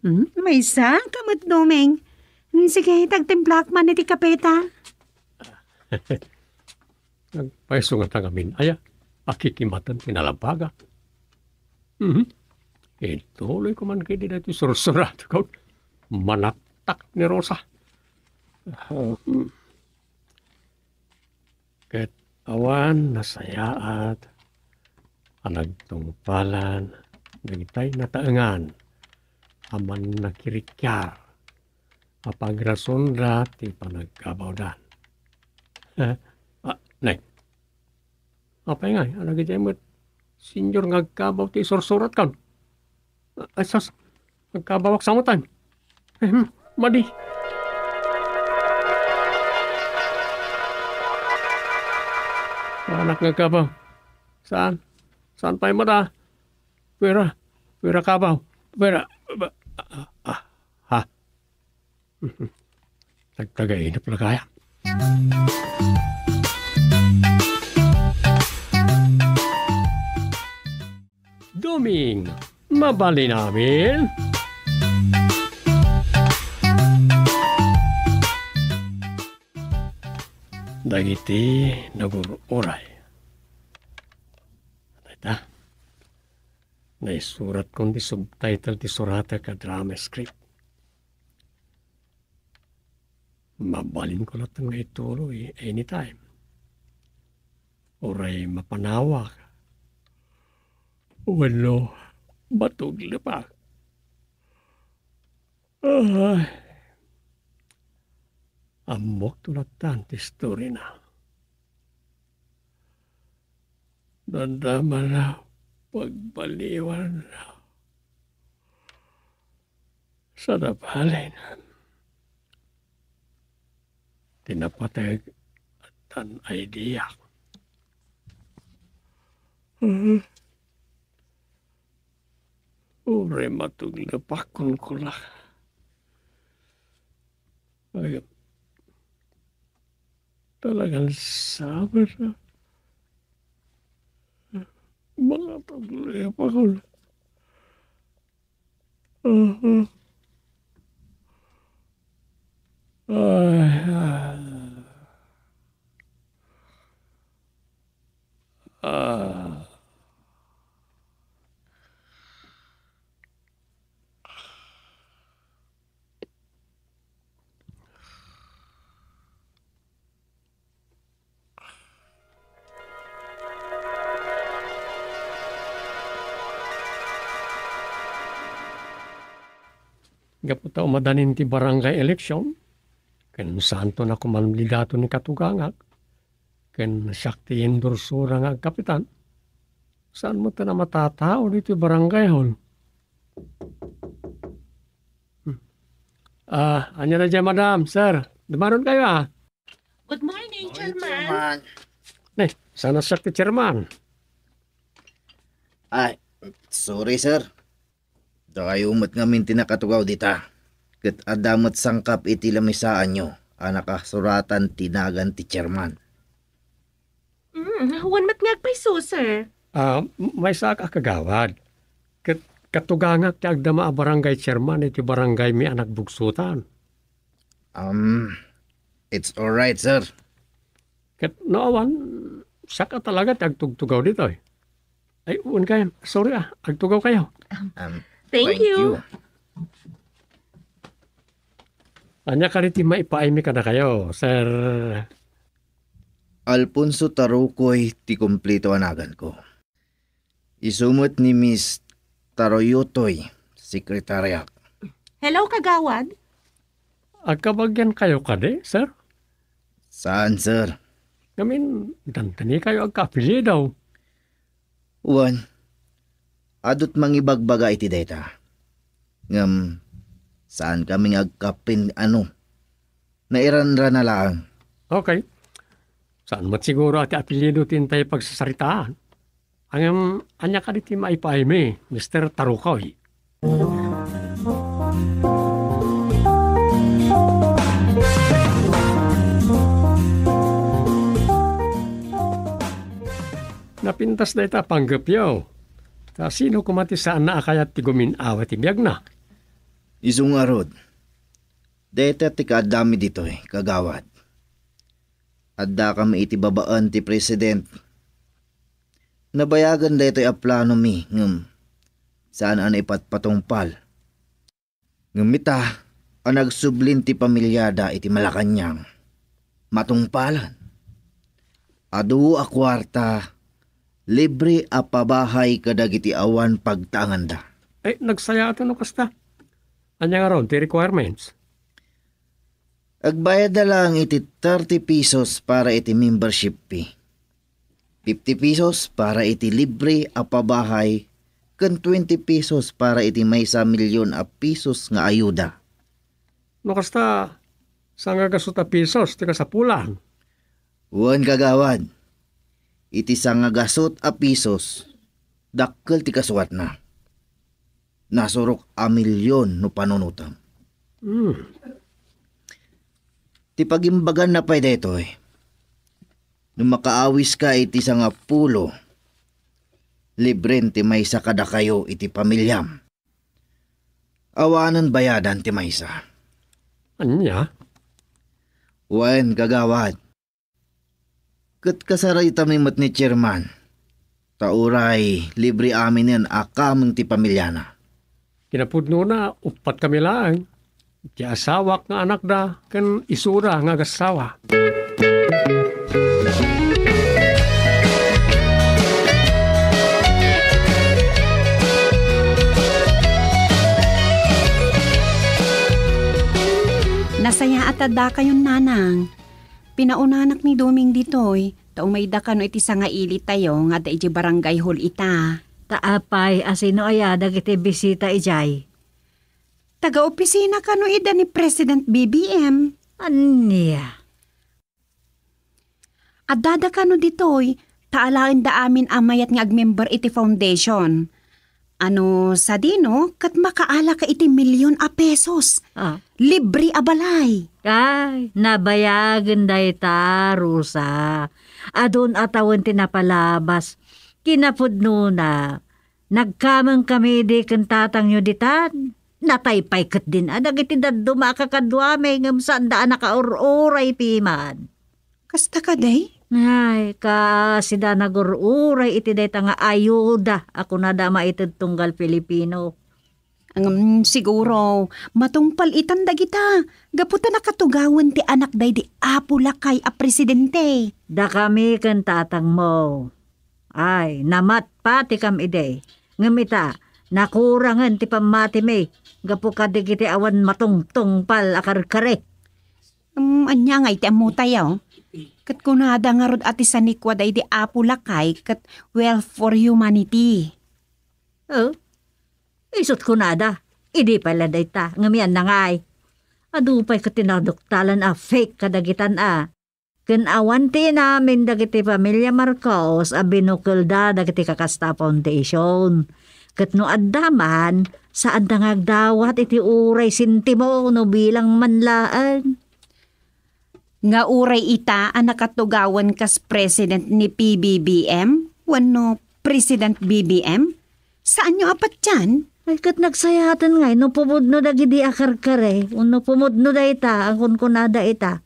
Hmm, maysa ka met, Doming. Hmm, sige, tagtimplak man iti kapeta. Nagpayso nga tangamin aya, a kikimaten ti nalabaga. Mhm. Ituloy ko man kadi daytoy sursurat ko. Manaktak ni Rosa. Ah, hmm. Ket awan nasayaat a nagtungpalan dagitay nataengan a mannakirikkiar a pagrasonda ti panagkabawdan. Eh, ah, nay. Apay ngay, a dagiti met senior nga agkabaw ti isursuratkan? Ay, sus, agkabawak sa matan. Ehem, madi. Anak nga agkabaw. Saan? Saan pay mata? Pwera. Pwera kabaw. Pwera. Ba-, ah, ah, ha? Nagtagainep la kaya? Doming, mabalin amin? Dagiti nagur-uray. Dayta, naisuratkon ti subtitle ti suratek a drama script. Mabalinko latta nga ituloy anytime. Uray mapanawak. Wenno matuglepak. Ay. Ammokto lattan ti istorina. Dandamana pagbaliwan. Sanabalin. Ti napateg tan idea. Uray matuglepak, kunkunakon. Ay, talagan saber. Makatuglepakon. Aha. Ay, ah. Ah. Gapu ta umadanin ti barangay election, ken saanto a kumandidato ni katugangak, ken siak ti endorsora nga agkapitan, saan met a matatao ditoy barangay hall. Hmm. Ah, ania daydiay, madam, sir? Dumanon kayo, ah. Good morning, Morning, Chairman. Chairman. Ne, saan a siak ti chairman? Ay, sorry, sir. Dakayo met ngamin ti nakatugaw dita. Ket adda met sangkap iti lamisaanyo a nakasuratan ti nagan ti chairman. Mm, wen met nga agpayso, sir. Ah, m-, maysaak a kagawad. Ket katugangak ti agdama a barangay chairman iti barangaymi a nagbugsotan. Um, it's all right, sir. Ket no awan, siak a talaga ti agtugtugaw ditoy. Ay, wen kayo. Sorry, ah, agtugaw kayo. Um, Thank thank you. you. Ania kadi ti maipaaymi kadakayo, sir? Alfonso Tarukoy ti kumpleto a naganko. Isu met ni Miss Taroyotoy, sekretaryak. Hello, kagawad. Agkabagian kayo kadi, sir? Saan, sir. Ngamin, dantani kayo agkaapelyido. Wen, adut mangibagbaga iti dayta. Ngem, saan kami nga agkapin ano. Nairanrana laeng. Okay. Saan met siguro a ti apelyido ti intay pagsasaritaan? Ngem, ania kadi ti maipaaymi, Mister Tarukoy? Napintas dayta a panggepyo. Ta sino koma ti saanna a kayat ti gumin-aw iti biagna? Isu ngarud, dayta ti kaaddami ditoy, kagawad. Addakami iti babaen ti President. Nabayagen daytoy a planomi ngem saan a naipatpatungpal. Ngem ita a nagsublin ti pamiliada iti Malacañang, matungpalan. Adu a kuarta, libre a pabahay kadagiti awan pagtaenganda. Ay, nagsayaaten no kasta. Ania ngarud ti requirements? Agbayadda laeng iti thirty pesos para iti membership fee, fifty pesos para iti libre a pabahay, ken twenty pesos para iti maysa a milyon a pesos nga ayuda. No kasta, sangagasut a pesos ti kasapulan. Wen, kagawad, iti sangagasut a pesos, dakkel ti kasuatna. Nasurok a milyon no panunotem. Hmm. Ti pagimbaganna pay daytoy, no makaawiska iti sangapulo, libren ti maysa kadakayo iti pamiliam. Awanen bayadan ti maysa. Ania? Wen, kagawad. Ket kasaraytami met ni Chairman. Ta uray libre aminen a kameng ti pamiliana. Kinapudnona, uppat kami laeng. Ti asawak nga anakda ken isura nga agassawa. Nasayaat a dakayon, Nanang. Pinaunanak ni Doming ditoy, ta umayda kano iti sangailitayo nga adda idiay barangay hall ita. Ta apay a sino aya dagiti bisita idiay? Taga-opisina kano ida ni President B B M. Ania? Addada kano ditoy, ta alaenda amin a mayat nga agmember iti foundation. Ano, sadino, ket makaalaka iti milyon a pesos. Ah. Libre a balay. Ay, nabayagen dayta, Rosa. Adun a tawen ti napalabas. Kinapudnona, nagkameng kami di ken tatangyo ditan. Natay pay ket din a dagiti dadduma a kakaduami ngem saanda a nakaur-uray piman. Kasta kadi? Ay, kasida nagur-uray iti dayta nga ayuda a kunada a maited tunggal Filipino. Ngem siguro, matungpal itan dagita, gapu ta nakatugawen ti anakda idi Apo Lakay a presidente. Dakami ken tatangmo. Ay, namatpatikam idi. Ngem ita, nakurangen ti pammatimi, gapu kadagiti awan matungtungpal a karkari. Um, ania ngay ti ammotayo? Ket kunada ngarud a ti sanikuada idi Apo Lakay ket wealth for humanity. Oh, isut kunada, idi pay la dayta, ngem yan na ngay. Adu pay ket ti naduktalan a fake kadagitan a. Ken awan ti inamin dagiti pamilya Marcos a binukelda dagiti kakasta a foundation. Ket no adda man, saanda nga agdawat iti uray sentimo no bilang man laeng. Nga uray ita a nakatugawan kas president ni P B B M wenno President B B M? Saanyo a patian? Ay, ket nagsayaaten ngay no pumudno dagidi a karkari, wenno pumudno dayta a kunkunada ita.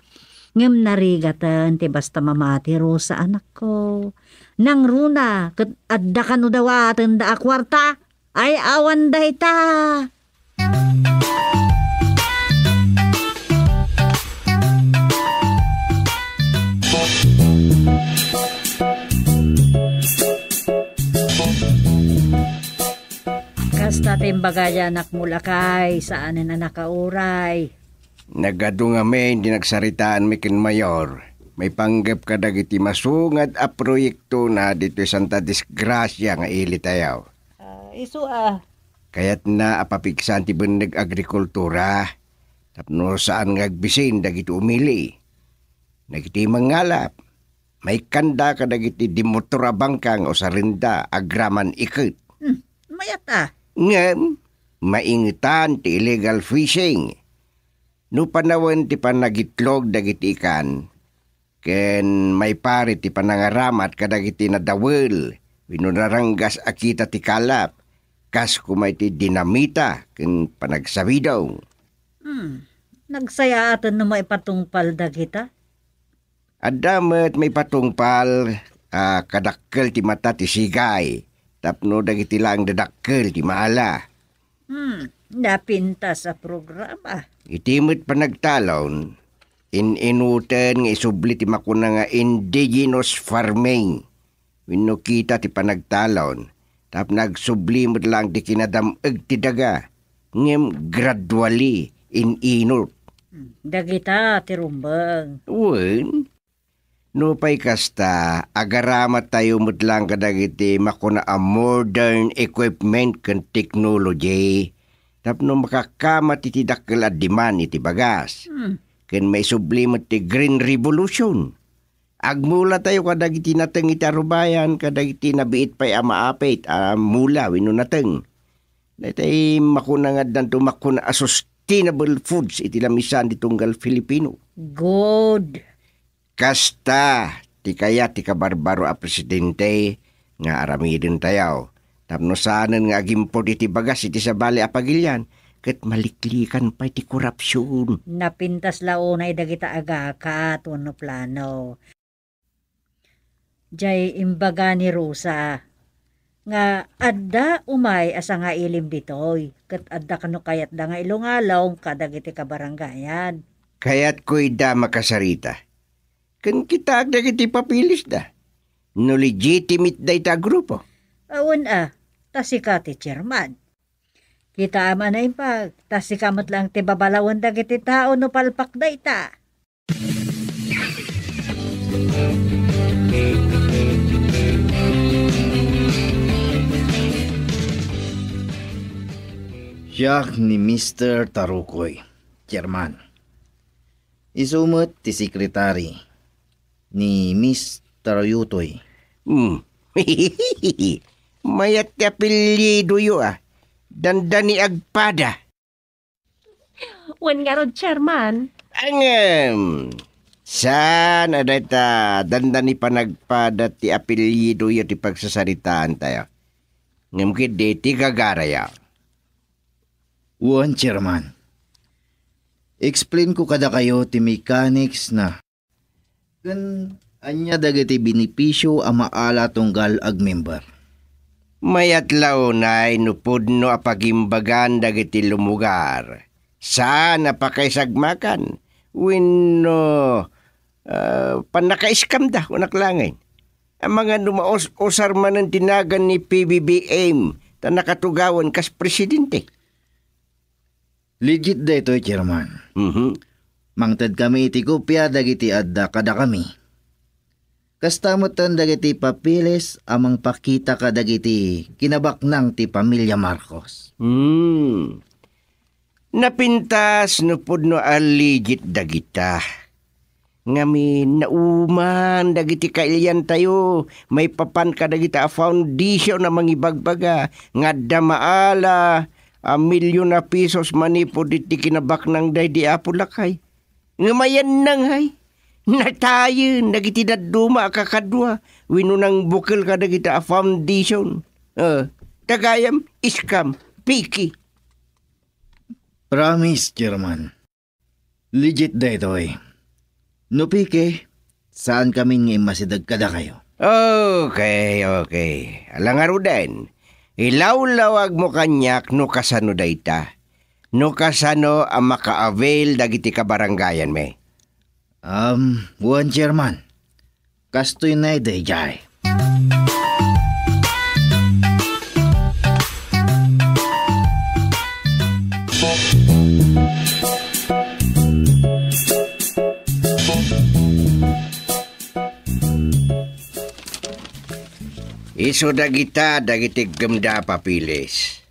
Ngem narigaten ti basta mamati, Rosa, anakko. Nangruna, ket adda kano dawatenda a kuarta? Ay, awan dayta! Kasta ti imbaga, anakmo, Lakay, saanen a nakauray. Nagadu ngamin ti nagsaritaanmi ken Mayor. Maipanggep kadagiti masungad a proyektona ditoy Santa Disgracia nga ilitayo. Ah, isu a. Kayatna a papigsaan ti benneg agrikultura tapno saan nga agbisin dagiti umili. Dagiti mangalap, maikkanda kadagiti dimotor a bangka nga usarenda agraman iket. Hmm, mayat a. Ngem, maingetan ti illegal fishing. No panawen ti panagitlog dagiti ikan, ken maipari ti panangaramat kadagiti nadawel wenno naranggas a kita ti kalap, kas koma iti dinamita ken panagsabidaw. Hmm, nagsayaaten no maipatungpal dagita? Adda met maipatungpal a kadakkel ti mata ti sigay tapno dagiti laeng dadakkel ti maala. Hmm, napintas a programa. Iti met panagtalon, in-inuten nga isubli ti makuna nga indigenous farming. Wenno kita ti panagtalon, tapno agsubli met laeng ti kinadam-eg ti daga, ngem gradually in-inut. Hmm, dagita ti rumbeng. Wen, nupay kasta, agaramatayo met laeng kadagiti makuna a modern equipment ken technology tapno makakamat iti dakkel a demand iti bagas. Hmm. Ken maisubli met ti Green Revolution. Agmulatayo kadagiti nateng iti arubayan, kadagiti nabiit pay a maapit a mula wenno nateng. Daytay makuna nga addanto makuna a sustainable foods iti lamisaan ti tunggal Filipino. Good. Kasta ti kayat ti kabarbaro a presidente nga aramidentayo. Tapno saanen nga agimpod iti bagas iti sabali a pagilian, ket maliklikan pay ti korupsion. Napintas la unay dagita agakat wenno plano. Jay imbaga ni Rosa nga adda umay a sangailim ditoy, ket adda kano kayatda nga ilungalong kadagiti kabarangayan. Kayatko ida makasarita. Ken kitaak dagiti papeles da. No legitimate dayta a grupo. Awan a, ta sika ti chairman. Kitaem a naimbag, ta sika met laeng ti babalawen dagiti tao no palpak dayta. Siak ni Mister Tarukoy, chairman. Isu met ti sekretary ni Mister Yutoy. Hmm. Mayat ti apelyidoyo, a. Dandani agpada. Wen ngarud, chairman. Ngem, saan a dayta dandani panagpada ti apelyidoyo ti pagsasaritaantayo. Ngem ketdi ti gagarayo. Wen, chairman. Explain ko kadakayo ti mechanics na. Ken ania dagiti benepisio a maala tunggal agmember? Mayat la unay no pudno a pagimbagan dagiti lumugar. Saan a pakaisagmakan wenno, ah, pannakaiskamda, kunak laengen. Amangan no maus-usar manen ti nagan ni P B B M ta nakatugawan kas presidente. Legit daytoy, chairman. Mhm. Mangted kami iti kopia dagiti adda kadakami. Kasta metten dagiti papeles a mangpakita kadagiti kinabaknang ti pamilia Marcos. Hmm. Napintas no pudno a legit dagita. Ngamin, nauman dagiti kailiantayo maipapan kadagita a foundation a mangibagbaga nga adda maala a milyon a pesos manipud iti kinabaknang daydi Apo Lakay. Ngem ayanna ngay, natayen dagiti dadduma a kakadua wenno nangbukel kadagita a foundation. Eh, ta gayam, scam, piki. Promise, chairman. Legit daytoy. No peke, saankamin nga immasideg kadakayo. Okay, okay. Ala ngaruden, ilawlawagmo kaniak no kasano dayta. No kasano a maka-avail dagiti kabarangayanmi. Um, wen, chairman. Kastoy na daydiay. Isu dagita dagiti gemda a papeles.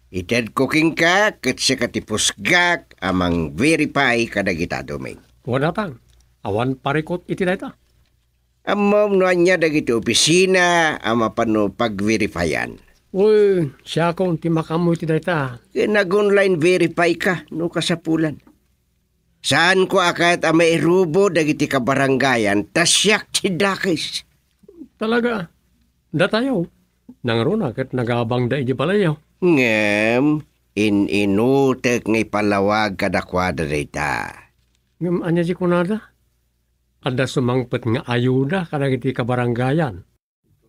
Itedko kenka ket sika ti pusgak a mang-verify kadagita, Doming. Wen, Atang. Awan parikut iti dayta. Ammom no ania dagiti opisina a mapano pag-verifyan? Uy, siakon ti makaammo iti dayta. Ken nag-online verify ka no kasapulan. Saanko a kayat a mairubo dagiti kabarangayan ta siak ti dakes. Talaga, datayo, nangruna ket nagabangda iti balayyo. Ngem, in-inutek nga ipalawag kadakuada dayta. Ngem ania ti kunada? Adda sumangpet nga ayuda kadagiti kabarangayan.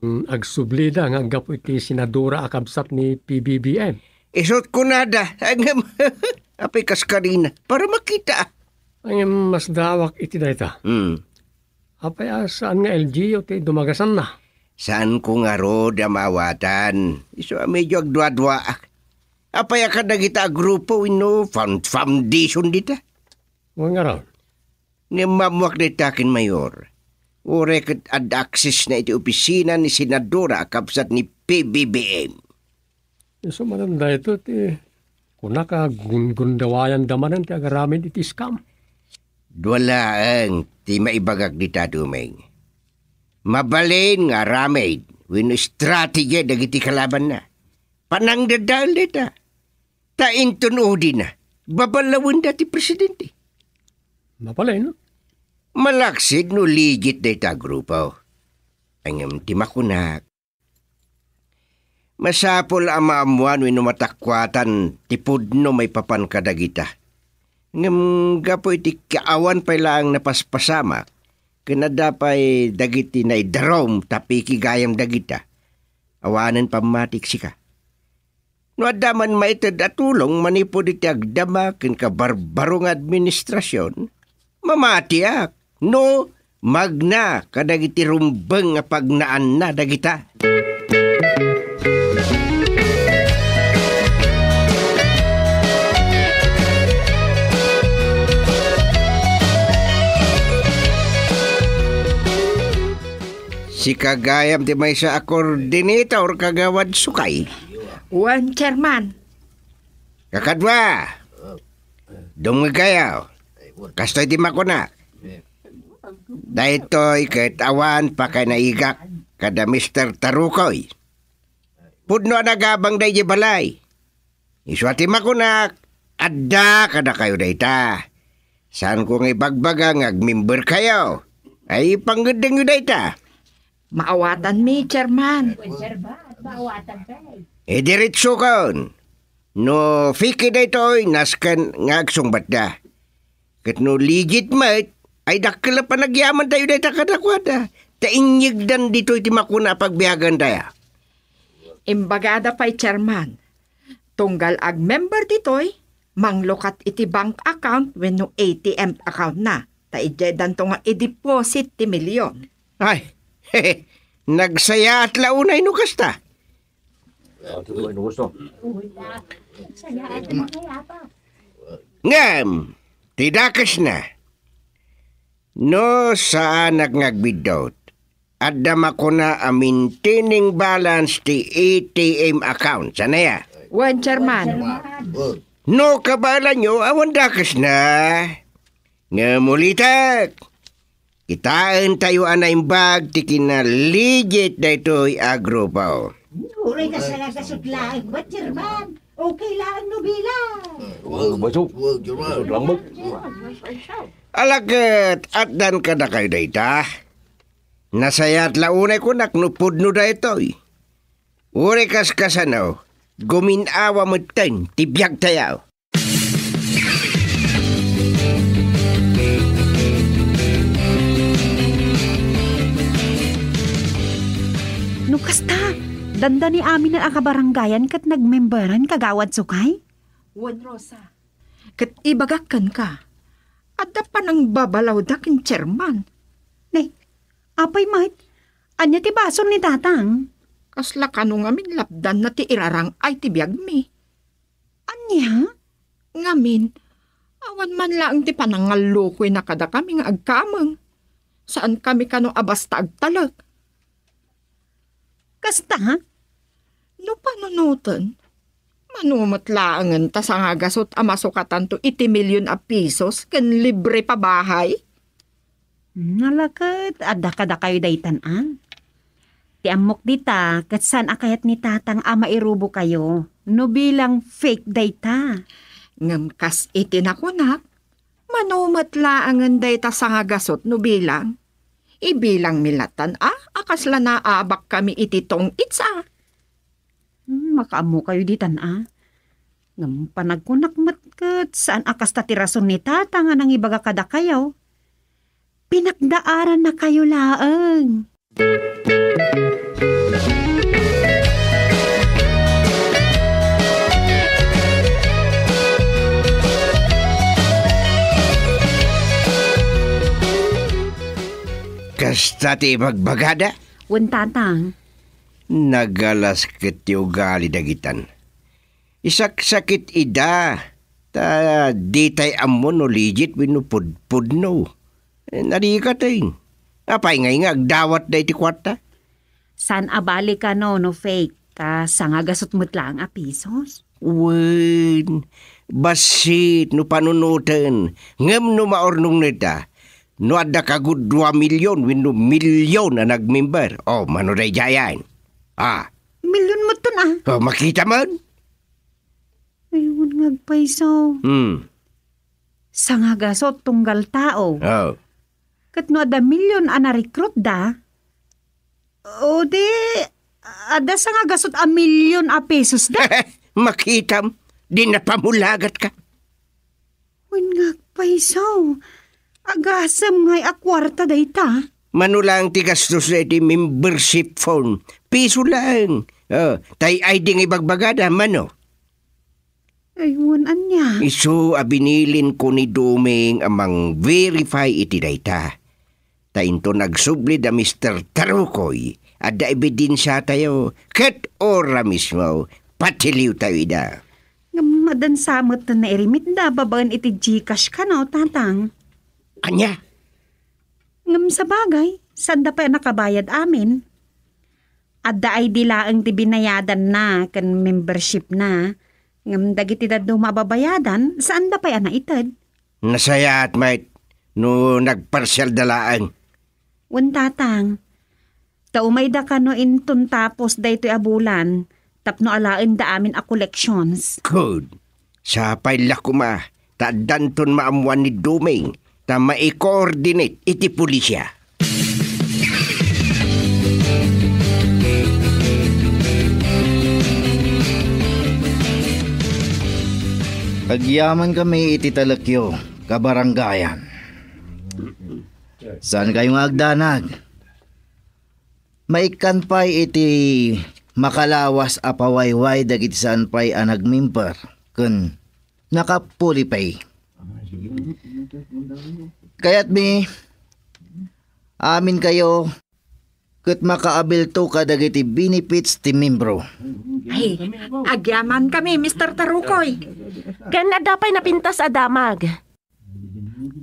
Mm, agsublida nga aggapu iti senadora a kabsat ni P B B M. Isut kunada, ngem, apay kas karina, para makita. Ngem masdawak iti dayta. Hmm. Apay a saan nga L G U ti dumagasanna? Saanko ngarud a maawatan. Isu a medyo agduaduaak. Apay a kadagita a grupo wenno found-, foundation dita? Wen ngarud. Ngem ammoak dayta ken Mayor. Uray ket adda access na iti opisina ni senadora a kabsat ni P B B M. Isu manen daytoy ti kunak a gun-, gundawayanda manen ti agaramid iti scam. Dua laeng ti maibagak dita, Doming. Mabalin nga aramid wenno strategy dagiti kalabanna. Panangdadael dayta. Ta inton udina, babalawenda ti presidente. Mabalin, no? Malaksid no legit dayta a grupo. Ngem ti makunak, masapul a maammoan wenno matakuatan ti pudno maipapan kadagita. Ngem gapu iti kaawan pay laeng napaspasamak, Ken adda pay dagiti naidarum tapno ikigayam dagita. Awanen pammatik sika. No adda man maited a tulong manipud iti agdama ken kabarbaro nga administrasion, mamatiak no magna kadagiti rumbeng a pagnaanna dagita. Sika gayam ti maysa a coordinator, Kagawad Sukay. Wen, Chairman. Kakadua, dumngegkayo. Kastoy ti makunak. Daytoy ket awan pakanaigak kada Mister Tarukoy. Pudno a nagabangda idiay balay. Isu a ti makunak, adda kadakayo dayta. Saanko nga ibagbaga nga agmemberkayo. Ay, pangngeddengyo dayta. Maawatanmi, Chairman. Idiretsokon. No fake daytoy, nasken nga agsungbatda. Ket no legit met, ay dakkel a panagyamantayo dayta kadakuada. Ta inyegdan ditoy ti makuna a pagbiagantayo. Imbagada pay, Chairman, tunggal agmember ditoy, manglukat iti bank account wenno A T M account na. Ta idiay danto nga i-deposit ti milyon. Ay, nagsayaat la unay no kasta. Ngem, ti dakesna, no saanak nga agbiddut, adda makuna a maintaining balance ti A T M account. Saan aya? Wen, Chairman. No kabaelanyo, awan dakesna. Ngem ulitek, kitaentayo a naimbag ti kinaligit daytoy a grupo. Uray kasla nga sutlaen, Chairman. Okay laeng no bilang. Wag, basok. Wag, Chairman. Basok lang, wag. Ala ket, addan kadakayo dayta. Nasayaat la unay kunak no pudno daytoy. Uray kaskasano, gumin-awa metten ti biagtayo. No kasta, dandani amin a kabarangayan ket nagmemberan, Kagawad Sukay? Wen, Rosa. Ket ibagak kenka, adda panangbabalawda ken chairman. Ne, apay met? Ania ti basol ni Tatang? Kasla kano ngamin lapdanna ti irarang-ay ti biagmi. Ania? Ngamin, awan man laeng ti panangallukoyna kadakami nga agkameng. Saankami kano a basta agtalek. Kasta? No panunoten, mano met laengen ta sangagasut a masukatanto iti milyon a pisos ken libre pabahay? Hmm, ala ket, adda kadakayo daytan a. Ti ammok dita, ket saan a kayat ni Tatang a mairubokayo no bilang fake dayta. Ngem kas iti nakunak, mano met laengen dayta sangagasut no bilang. Ibilangmi latan a, a kasla naabakkami iti tong-its a. Hmm, makaammokayo ditan a. Ngem panagkunak met ket saan a kasta ti rason ni Tatang a nangibaga kadakayo. Pinakdaarannakayo laeng. Kasta ti ibagbagada? Wen, Tatang. Nagalas ket ti ugali dagitan. Isaksakit ida, ta ditay ammo no legit wenno pudpudno. Eh, narikateng. Apay ngay nga agdawatda iti kuarta? Saan a bali kano no fake, ta sangagasut met laeng a pisos? Wen, bassit no panunoten, ngem no maurnong neta, no adda kagut dua milyon wenno milyon a nagmember, o, mano daydiayen? Ah. Milyon metten a? O, makita man. Ay, wen nga agpayso. Hmm. Sangagasut tunggal tao. O. Ket no adda milyon a na-recruitda, o di, adda sangagasut a milyon a pesosda. Makitam, di napamulagat ka. Wen nga agpayso. Agasem ngay a kuarta dayta? Mano lang ti gastos daytoy membership form. Piso lang. Oh, tay I D nga ibagbagada, mano? Ay, wen, ania? Isu a binilinko ni Doming a mang-verify iti dayta. Ta inton agsubli da Mister Tarukoy, adda ebidensiatayo, ket ora mismo, patiliwtayo ida. Ngem adda sa met nairimidda babaen iti GCash kano, Tatang? Ania? Ngem sabagay, saanda pay a nakabayad amin. Adda I D laeng ti binayadanna ken membershipna. Ngem dagiti dadduma a babayadan, saanda pay a naited. Nasayaat met no nagparsialda laeng. Wen, Tatang. Ta umayda kano inton tapos daytoy a bulan tapno alaenda amin a collections. Good. Sapay la koma ta addanton maammoan ni Doming ta mai-coordinate iti pulisya. Agyamankami iti talekyo, kabarangayan. Saankayo nga agdanag. Maikkan pay iti makalawas a pawayway dagiti saan pay a nagmember ken naka-fully pay. Kayatmi, aminkayo, ket makaabilto kadagiti benefits ti membro. Ay, agyamankami, Mister Tarukoy. Ken adda pay napintas a damag.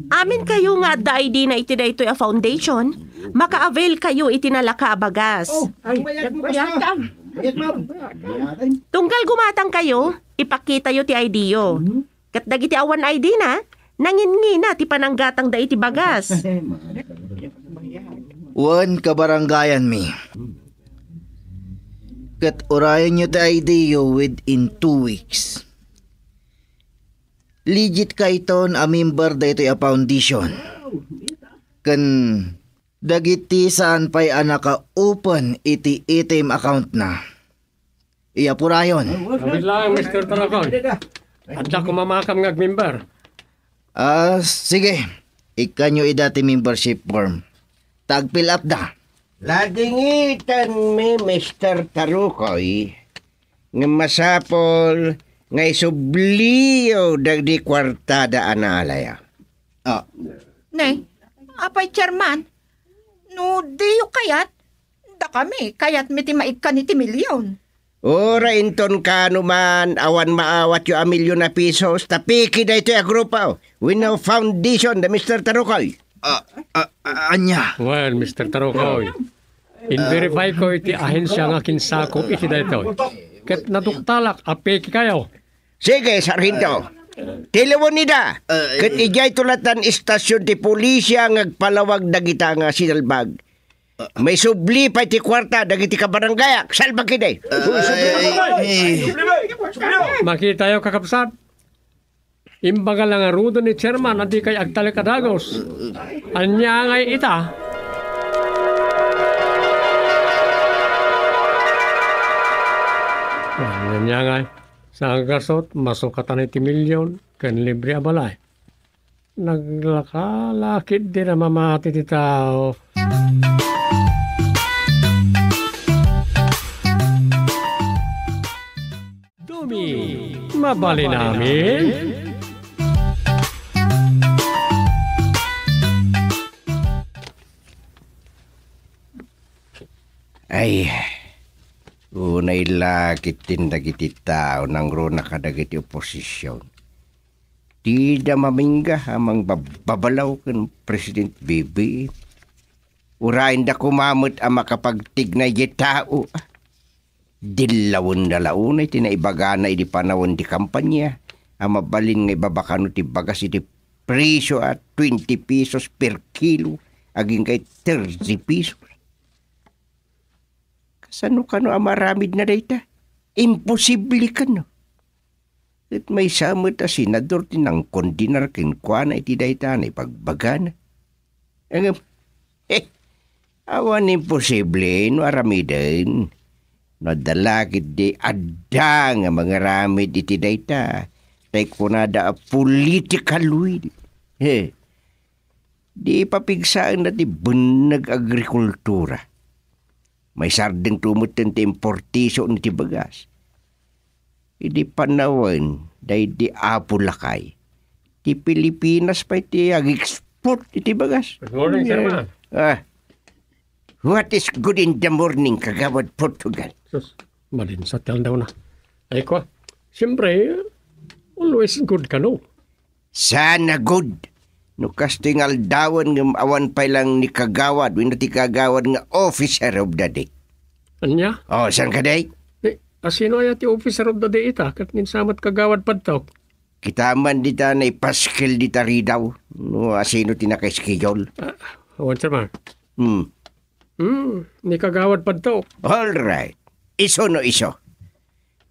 Aminkayo nga adda I D-na iti daytoy a foundation, maka-avail kayo iti nalaka a bagas. Oh, ay, nagbayad ka. Tunggal gumatangkayo, ipakitayo ti I D-yo. Ket dagiti awan I D-na, nanginngina ti pananggatangda iti bagas. Wen, kabarangayanmi. Ket urayenyo ti I D-yo within two weeks. Legit kayton a member daytoy a foundation. Ken dagiti saan pay a naka-open iti A T M account-na. Iyapurayon. Abit lang, Mister Tarokon. Adda kumamakam nga agmember. Ah, sige. Ikkanyo ida ti membership form. Tag-fill up da. Ladingitan mi, Mister Tarukoy, nga masapul nga isubliyo dagiti kuartada a naalaya. Ah. Ne, apay, Chairman? No diyo kayat, dakami, kayatmi ti maikkan iti milyon. Uray inton kano man, awan maawatyo a milyon a pisos, ta peke daytoy a grupo. Wenno foundation da Mister Tarukoy. Ah, ah, ah, ania? Well, Mister Tarukoy, in-verify ko iti ahensia nga kinsakup iti daytoy. Ket naduktalak a peke kayo. Sige, Sarhento. Tilawon ida. Ah, ket eh, idiay tulatan istasyon ti pulisya nga agpalawag dagita nga sinalbag. Maisubli pay ti kuarta dagiti kabarangayak. Salbag idi. Ah, eh, eh. Makitayo, kakabsat. Imbaga la ngaruden ni Chairman a dikay agtalek a dagus. Ania ngay ita? Ania ngay? Saan gasut, masukatan iti milyon ken libre a balay. Naglaka la ketdi a mamati ti tao. Dumi, mabalin amin? Ay, unay la ketdin dagiti tao nangruna kadagiti oposision. Dida mamingga a mangbababalaw ken President B B M. Urayenda koma met a makapagtignay diay tao. Dillawenda la unay ti naibagana idi panawen ti kampanya a mabalin nga ibaba kano ti bagas iti presio a twenty pesos per kilo agingga thirty pesos. Kasano kano a maaramidna dayta? Imposible kano. Ket maysa met a senador ti nangkondenar kenkuana iti dayta a naibagbagana. Ngem, eh, awan imposible no aramiden. No adda la ketdi adda nga mangaramid iti dayta, tay kunada a political will. Eh, Di papigsaenna ti benneg agrikultura. Maisardengto metten ti importation iti bagas. Idi panawen daydi Apo Lakay, ti Pilipinas pay ti ag-export iti bagas. Good morning, Sir Nya-, Man. Ah, what is good in the morning, Kagawad Portugal? Sus, malinsat ti aldawna. Ay, kwa, siyempre, always good kano. Sana good. No kastoy nga aldawen ngem awan pay lang ni Kagawad wenno ti Kagawad nga officer of the day. Ania? Oh, saan ka, day? Eh, asino aya ti officer of the day ita? Ket ninsamat Kagawad Padtok. Kita man dita naipaskel dita ridaw. No, asino ti naka-schedule? Ah, awan, Sir Man. Hmm. Hmm, ni Kagawad Padtok. All right. Isu no isu.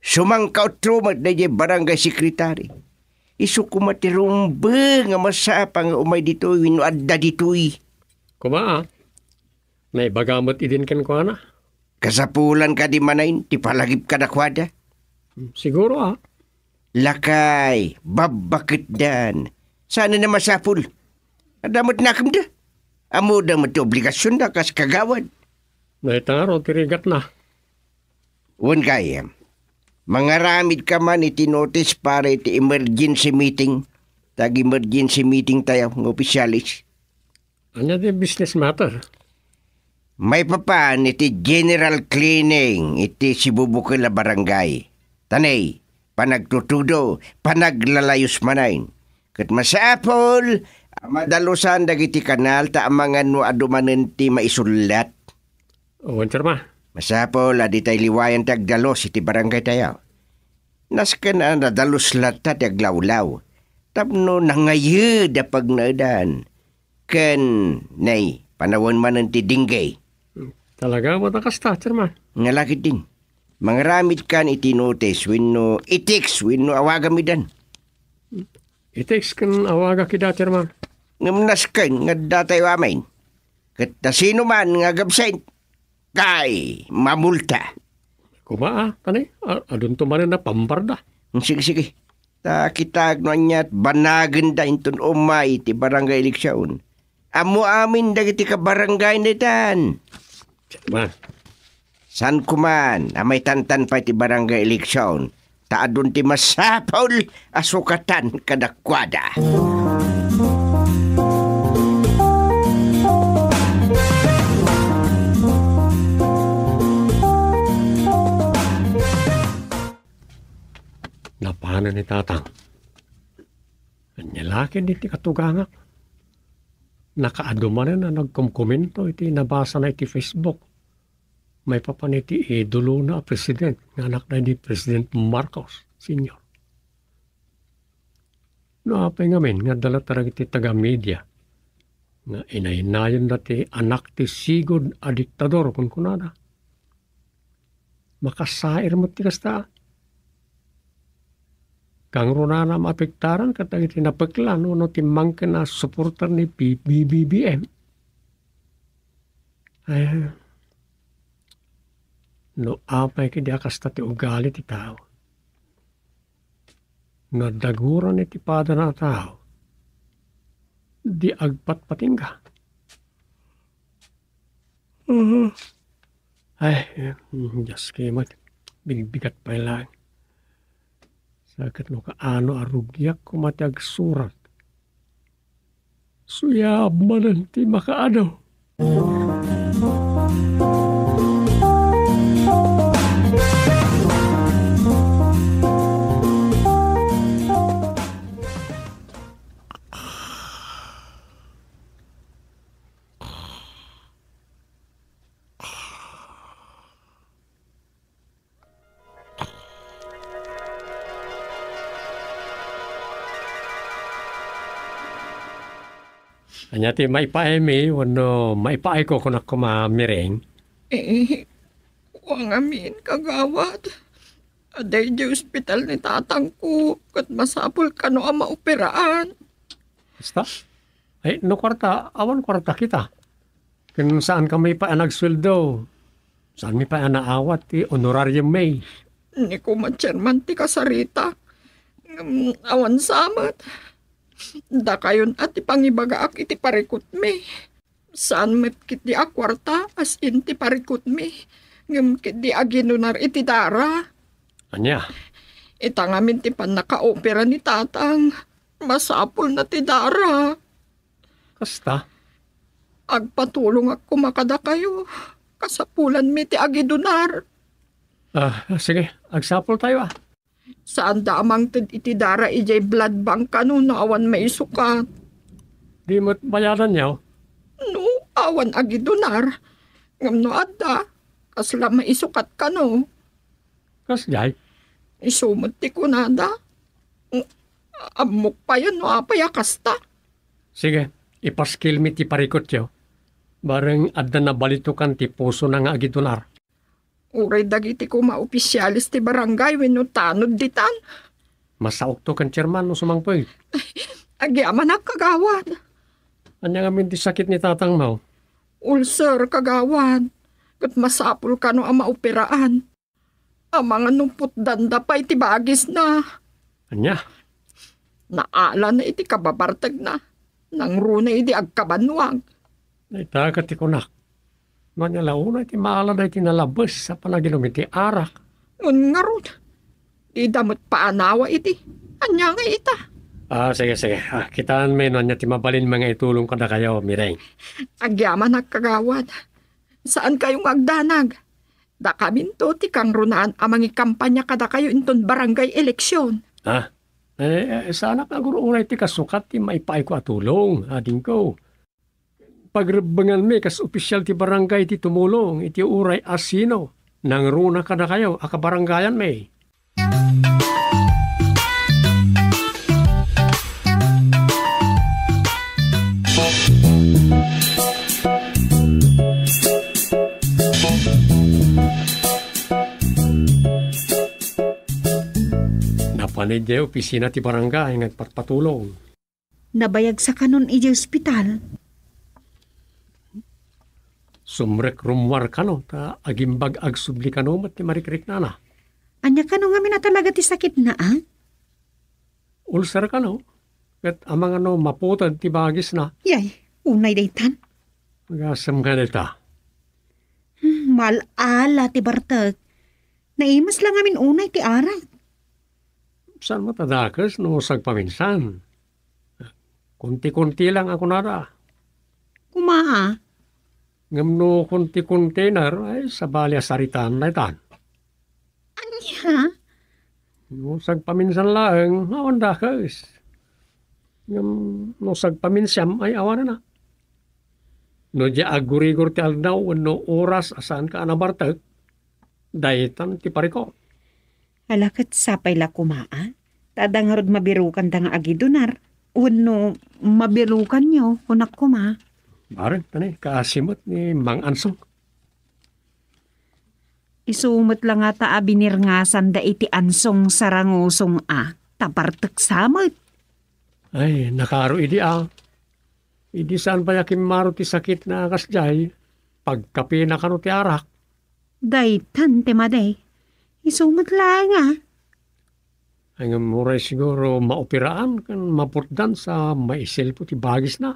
Sumangkautro met daydiay barangay secretary. Isu koma ti rumbeng nga masapa nga umay ditoy wenno adda ditoy. Koma, ah. Naibaga met idin kenkuana. Kasapulan kadi manen ti palagip kadakuada? Hmm, siguro, ah. Lakay, babbaketdan. Saan a masapul? Adda met nakemda. Ammoda met ti obligasionda kas kagawad. Dayta ngarud ti rigatna. Wen gayam, mangaramidka man iti notice para iti emergency meeting. Tag-emergency meeting tayo nga opisyales. Ania ti business matter? Maipapan iti general cleaning iti sibubukel a barangay. Tanay, panagtutudo, panaglalayus manen. Ket masapul a madalusan dagiti kanal ta amangan no adu manen ti maisullat. Wen, Sir Man. Masapul a ditay liwayan ti agdalus iti barangay tayo. Nasken a nadalus latta ti aglawlaw tapno nangayed a pagnaedan. Ken, nay, panawen manen ti dengue. Talaga met a kasta, Sir Man? Nga lagidin. Mangaramidkan iti notice wenno i-text wenno awagam idan. I-text ken awagak ida, Sir Man. Ngem nasken nga adda tayo amin. Ket ta sino man nga agabsent, kay mamulta. Koma, ah, tanay, a-, adunto manen a pambarda. Sige, sige. Ta kitaek no aniat banagenda inton umay ti barangay eleksion. Ammo amin dagiti kabarangay na itan. Ma. Saan kuman a maitantan pay ti barangay eleksion, ta adun ti masapul a sukatan kadakuada. Napanen ni Tatang. Ania la ket iti katugangak? Nakaadu manen a nagkomkomento iti nabasana iti Facebook. Maipapan iti idolona a president nga anak daydi President Marcos Senior. No apay ngamin nga adda latta dagiti taga-media nga inaynayonda ti anak ti sigud a diktador, kunkunada. Makasair met ti kasta. Kangrunana maapektaran ket dagiti napekla no, no timmangken a supporter ni P B B B M. Ay, no apay ket di a kasta ti ugali ti tao. No adda gurang iti padana a tao, di agpatpatingga. Mhm. Ay, mm, Dios, kayat met. Bigbigat pay laeng. Sakit no kaano a rugiak koma ti agsurat. Suyab manen ti makaado. Ania ti maipaaymi wenno maipaayko, kunak koma, Miring? Eh, kua ngamin, kagawad. Adda idiay ospital ni tatangko, ket masapul kano a maoperaan. Basta? Ay, no kuarta, awan kuarta kita. Ken saan kami pay a nagsueldo. Saan mi pay a naawat ti honorarium mi. Ni koma chairman ti kasarita. Ngem awan sa met. Dakayon a ti pangibagaak iti parikutmi. Saan met ketdi a kuarta, as in ti parikutmi, ngem ketdi agidunar iti dara. Ania? Ita ngamin ti pannakaopera ni tatang. Masapulna ti dara. Kasta? Agpatulongak koma kadakayo. Kasapulanmi ti agidunar. Ah, sige. Agsapultayo, ah. Saanda a mangted iti dara idiay blood bank kano no awan maisukat. Di met bayadanyo? No awan agidunar. Ngem no adda, kasla maisukat kano? Kasdiay? Isu met ti kunada. Ammok payen no apay a kasta. Sige, ipaskilmi ti parikutyo. Bareng adda nabalitokan ti pusona nga agidunar. Uray dagiti koma opisiales ti barangay wenno tanod ditan. Masaokto ken chairman no sumangpet. Agyamanak, kagawad. Ania ngamin ti sakit ni tatangmo? Ulcer, kagawad. Ket masapul kano a maoperaan. Amangan no putdanda pay ti bagisna. Ania? Naalana iti kababartegna. Nangruna idi agkabannuag. Dayta ket ti kunak. No ania la unay ti maalada iti nalabes a panaginum iti arak. Ngem ngarud, dida met paanawa iti. Ania nga ita? Ah, sige, sige. Ah, kitaenmi no ania ti mabalinmi nga itulong kadakayo, Miring. Agyamanak, kagawad. Saankayo nga agdanag. Dakaminto ti kangrunaan a mangikampanya kadakayo inton barangay eleksyon. Ha? Eh, eh, saanak nga agur-uray ti kasukat ti maipaayko a tulong, adingko. Pagrebbenganmi kas opisyal ti barangay ti tumulong iti uray a sino nangruna kadakayo a kabarangayanmi. Napan idiay opisina ti barangay nga agpatpatulong. Nabayagsa kanon idiay ospital. Sumrekrumuar kano, ta agimbag agsubli kano met ti marikriknana. Ania kano ngamin a talaga ti sakitna, a? Ulcer kano, ket amangan no maputed ti bagisna. Yay, unay daytan. Agasem nga dayta. Hmm, maal-ala ti bartek. Naimes la ngamin unay ti arak. Saan met a dakes no sagpaminsan. Konti-konti lang a kunada. Koma, a? Ngem no konti-konti na, ay, sabali a saritaan daytan. Ania? No sagpaminsan laeng, awan dakes. Ngem no sagpaminsan, ay, awanen a. No dia aggurigor ti aldaw wenno oras a saanka a nabartek, daytan ti parikut. Ala, ket sapay la koma, a? Ta adda ngarud mabirukanda nga agidunar, wenno mabirukanyo, kunak koma. Bareng, tani, kaasi met ni Mang Ansong. Isu met la ngata a binirngasanda iti Ansong sarangusong a, ta bartek sa met. Ay, nakaro idi a. Idi saan pay a kimmaro ti sakitna a kasdiay, pagkapina kano ti arak. Daytan ti madi. Isu met laeng a. Ay, ngem uray siguro maoperaan ken maputdan sa maisilpo ti bagisna.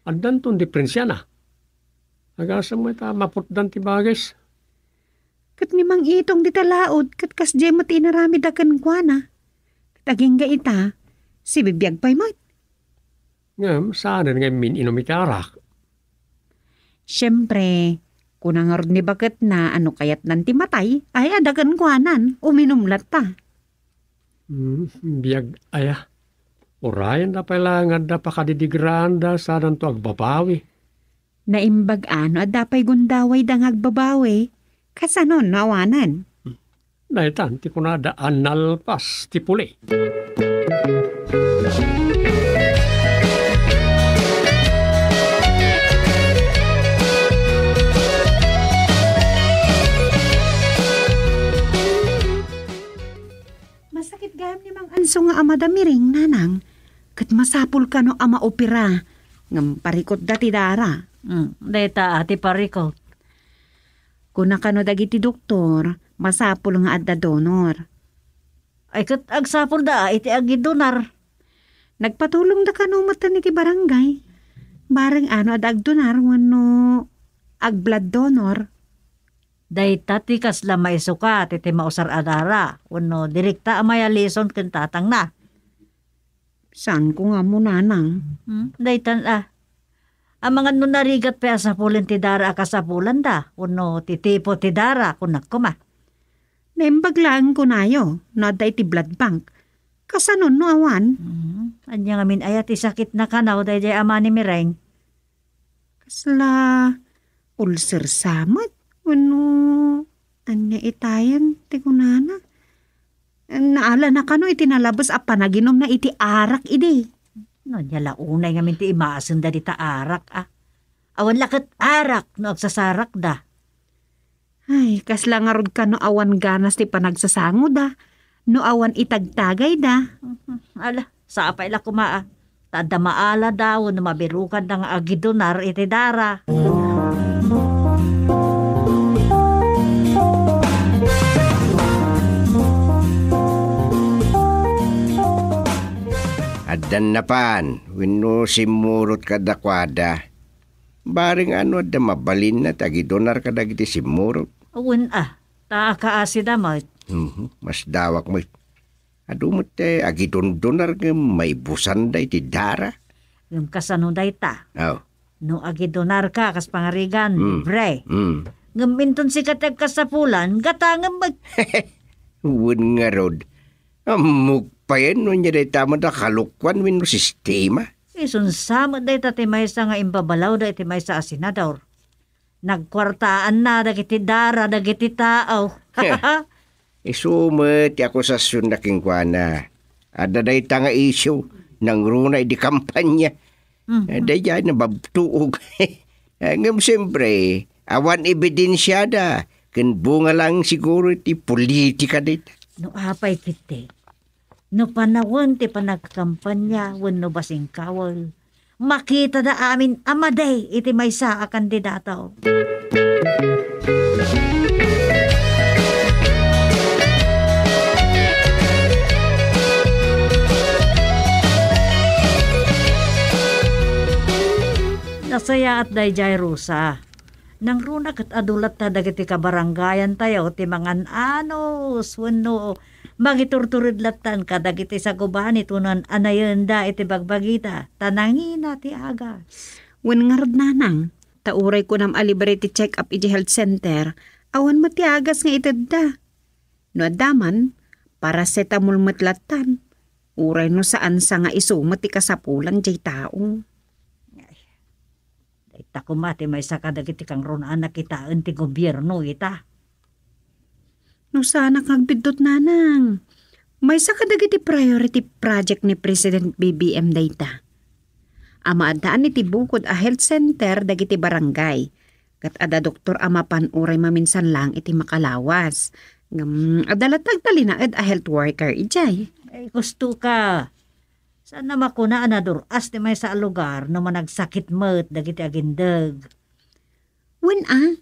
Addanton diperensiana. Agasem met a maputdan ti bagis. Ket ni Mang Itong dita laud, ket kasdiay met ti inaramidda kenkuana. Ket agingga ita, sibibiag pay met. Ngem, saanen nga immin-inum iti arak? Siempre, kuna ngarud ni baketna a no kayatnan ti matay, ay adda kenkuanan, uminum latta. Hmm, biag aya. Urayen da pay la nga adda pakadidigraanda, saananto agbabawi. Naimbag a no adda pay gundawayda nga agbabawi, kasano no awanen? Daytan ti kunada a nalpas ti puli. Masakit gayam ni Mang Anso nga ama da Miring, nanang. Ket masapul kano a maopera. Ngem parikutda ti dara. Hmm, dayta a ti parikut. Kuna kano dagiti doktor, masapul nga adda donor. Ay, ket agsapulda a iti agidunar. Nagpatulongda kano metten iti barangay. Bareng ano adda agdonar wenno ag-blood donor. Dayta ti kasla maisukat iti mausar a dara wenno direkta a mayalison ken tatangna. Saanko nga ammo, nanang. Hmm, daytan a. Amangan no narigat pay a sapulen ti dara a kasapulanda wenno ti tipo ti dara, kunak koma. Naimbag laeng kunayo no adda iti blood bank. Kasano no awan? Hmm, ania ngamin aya ti sakitna kano daydiay ama ni Mireng? Kasla ulcer sa met wenno ania itayen ti kunana? Naalana kano iti nalabes a panaginumna iti arak idi. No, ania la unay ngamin ti imaasenda dita arak, a? Awan la ket arak no agsasarakda. Ay, kasla ngarud kano awan ganas ti panagsasangoda, no awan itagtagayda. Mhm. Ala, sapay la koma, a. Ta adda maalada wenno mabirukanda nga agidonar iti dara. Addan napan, wenno simmurot kadakuada. Bareng ano adda mabalinna ti agidonar kadagiti simmurot? Wen a, ta akaasida met. Mhm, masdawak met. Adu met ti agidondonar ngem maibusanda iti dara. Ngem kasano dayta? Aw. No agidonarka kas pangarigan, Mm. libre. Mm. Ngem inton sika ti agkasapulan, gatangem met. Wen ngarud, ammok payen no ania dayta met a kalokuan wenno sistema. Isunsa met dayta ti maysa nga imbabalawda iti maysa a senador. Nagkuartaanna dagiti dara dagiti tao. Isu met ti akusasionna kenkuana. Adda dayta nga isyu, nangruna idi kampanya. Mhm. Eh, daydiay nababtuog. Eh, ngem siyempre, awan ebidensiada, ken bunga lang siguro ti politika dayta. No apay ketdi, no panawen ti panagkampanya wenno basingkawen, makitada amin a madi iti maysa a kandidato. Nasayaat daydiay, Rosa. Nangruna ket adu latta dagiti kabarangayantayo ti mangan-anos wenno mangiturtured lattan kadagiti sagubanit wenno an-anayenda iti bagbagida, ta nangina ti agas. Wen ngarud, nanang, ta uray kunam a libre ti check-up iti health center, awan met ti agas nga itedda. No adda man, paracetamol met lattan. Uray no saan sa nga isu met ti kasapulan jay tao. Ay, dayta koma ti maysa kadagiti kangrunaan a kitaen ti gobierno ita. No saanak nga agbiddut, nanang, maysa kadagiti priority project ni President B B M dayta. A maaddaan iti bukod a health center dagiti barangay, ket adda doktor a mapan uray maminsan laeng iti makalawas. Ngem adda latta agtalinaed a health worker idiay. Ay, gusto ka. Saan a makuna a nadur-as ti maysa a lugar no managsakit met dagiti agindeg. Wen a,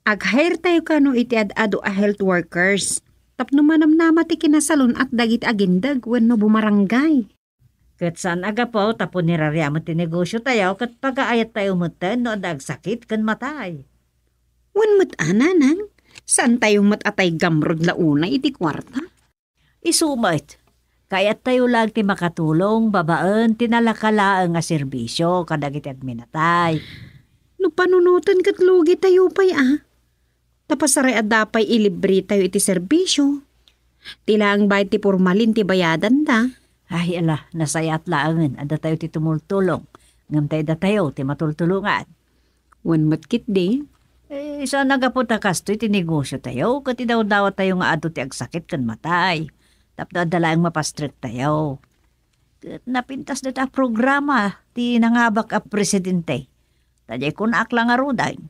ag-hire tayo kano iti ad-adu a health workers tapno manamnama ti kinasalun-at dagiti agindeg wenno bumarangay. Ket saan a gapu tapno nirariamen ti negosyo tayo ket pagaayat tayo metten no adda agsakit ken matay. Wen met a, nanang, saan tayo met a tay gamrud la unay iti kuarta? Isu met, kayat tayo lang ti makatulong babaen ti nalaka laeng a serbisyo kadagiti agminatay. No panunoten ket lugi tayo pay a. Ta pasaray adda pay ilibre tayo iti serbisyo. Ti laeng bayad ti pormalin ti bayadanda. Ay, ala, nasayaat laengen adda tayo ti tumultulong. Ngem tay datayo ti matultulongan. Wen met ketdi. Eh, saan a gapu ta kastoy ti negosyo tayo, ket idawdawat tayo nga adu ti agsakit ken matay. Tapno adda laeng mapastrek tayo. Ket napintas dayta a programa ti nangabak a presidente. Ta diay kunak la ngaruden,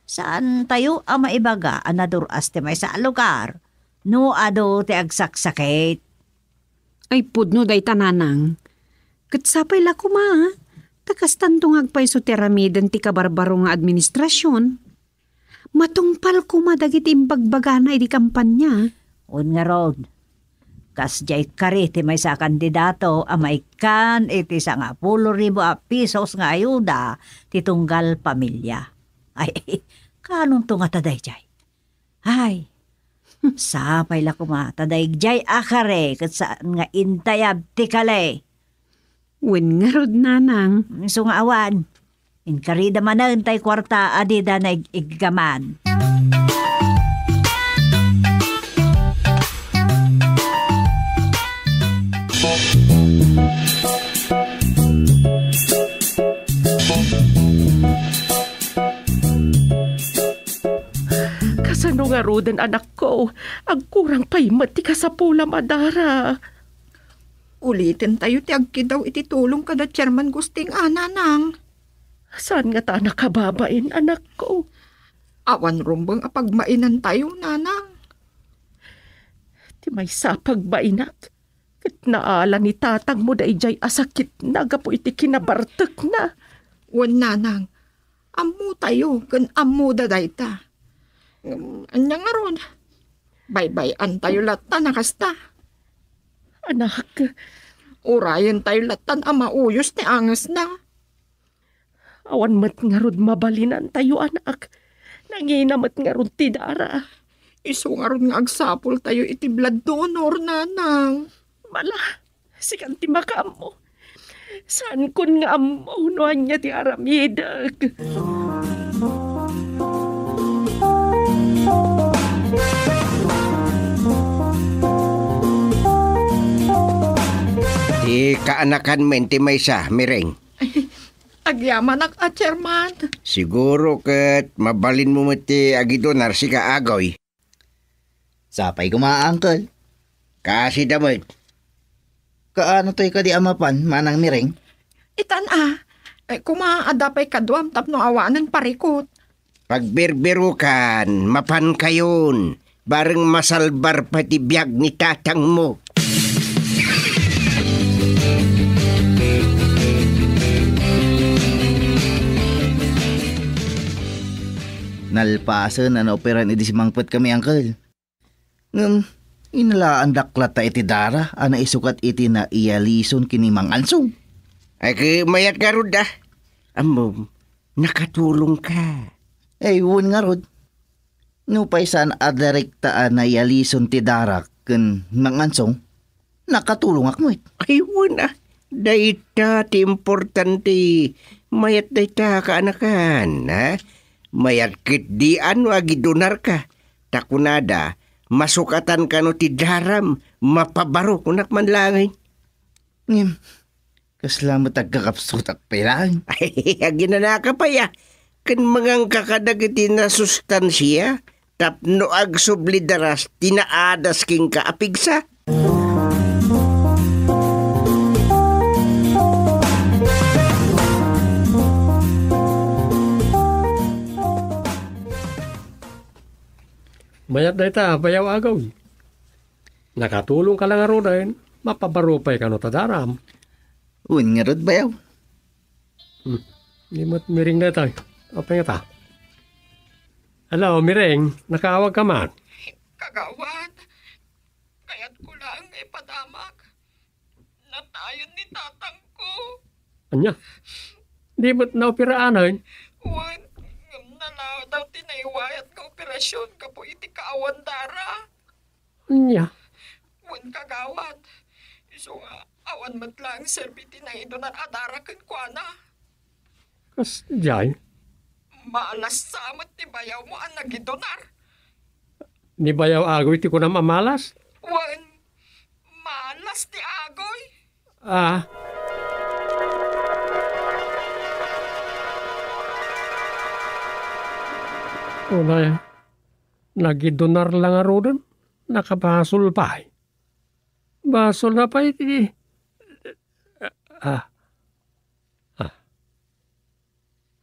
saan tayo a maibaga a nadur-as ti maysa a lugar no adu ti agsaksakit. Ay, pudno dayta, nanang. Ket sapay la koma, ta kastanto nga agpayso ti aramiden ti kabarbaro nga administrasion. Matungpal koma dagiti imbagbagana idi kampanya. Wen ngarud, Kasdiay kari ti maysa a kandidato a maikkan iti sangapulo ribu a pisos nga ayuda ti tunggal pamilia. Ay, kanonto ngata daydiay? Ay, sapay la koma ta daydiay a kari ket saan nga intayab ti kali. Wen ngarud, nanang. Isu nga awan. Inkarida manen tay kuarta a dida naig-iggaman. Kasano ngaruden, anakko? Agkurang pay met ti kasapulam a dara. Ulitentayo ti agkidaw iti tulong kada Chairman Gusting a, nanang. Saan ngata a nakababain, anakko? Awan rumbeng a pagbainantayo, nanang. Ti maysa a pagbainak, ket naala ni tatangmo daydiay a sakitna gapu iti kinabartekna. Wen, nanang, ammotayo ken ammoda dayta. Ngem ania ngarud? Baybay-antayo latta a kasta. Anak. Urayentayo lattan a mauyos ti angesna. Awan met ngarud mabalinantayo, anak. Nangina met ngarud ti dara. Isu ngarud nga agsapultayo iti blood donor, nanang. Mala, sikan ti makaammo. Saankon nga ammo no ania ti aramidek. Ti kaanakan men ti maysa, Mireng. Agyamanak a, Chairman. Siguro ket mabalinmo met ti agidonar sika, Agoy. Sapay koma, Uncle. Kaasida met. Kaano toy kadi a mapan, Manang Mireng? Itan a. Eh, koma, adda pay kaduam tapno awanen parikut. Pagberberukan, mapankayon, bareng masalbar pay ti biag ni tatangmo. Nalpasen a naoperan idi simangpetkami, Uncle. Ngem, inalaandak latta iti dara a naisukat iti naiyalison ken ni Mang Ansong. Ay, ket mayat ngarud a. Ammom, nakatulongka. Ay, wen ngarud. Nupay saan a direkta a naiyalison ti darak ken Mang Ansong, nakatulongak met. Ay, wen a. Dayta ti importante. Mayat dayta kaanakan, ha? Mayat ketdi a no agidonarka. Ta kunada, masukatan kano ti daram, mapabaro, kunak man laeng. Ngem, kasla met agkakapsutak pay laeng. Ay, aginanaka pay a. Ken mangangka kadagiti nasustansia, tapno agsubli daras ti naadas kenka a pigsa. Mayat dayta, bayaw Agoy. Nakatulongka la ngaruden, mapabaro pay kano ta daram. Wen ngarud, bayaw. Hmm. Ni met Mireng daytoy. Apay ngata? Hello, Mireng. Nakaawagka man? Kagawad, kayatko laeng nga ipadamak. Natayon ni tatangko. Ania? Di met naoperaan, ay? Wen, ngem naladaw ti naiwayat nga operasyon gapu iti kaawan dara. Ania? Wen, kagawad. Isu nga, awan met laeng serbi ti naidonar a dara kenkuana. Kasdiay? Malas sa met ti bayawmo a nagidonar. Ni bayaw Agoy ti kunam a malas? Wen, malas ti Agoy. Ah. Unay, nagidonar la ngaruden, nakabasol pay. Basol na pay ti, ah, ah.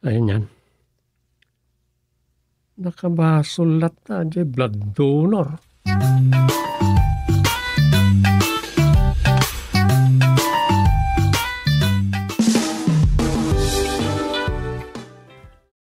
Ay, niyan. Nakabasol latta, di blood donor.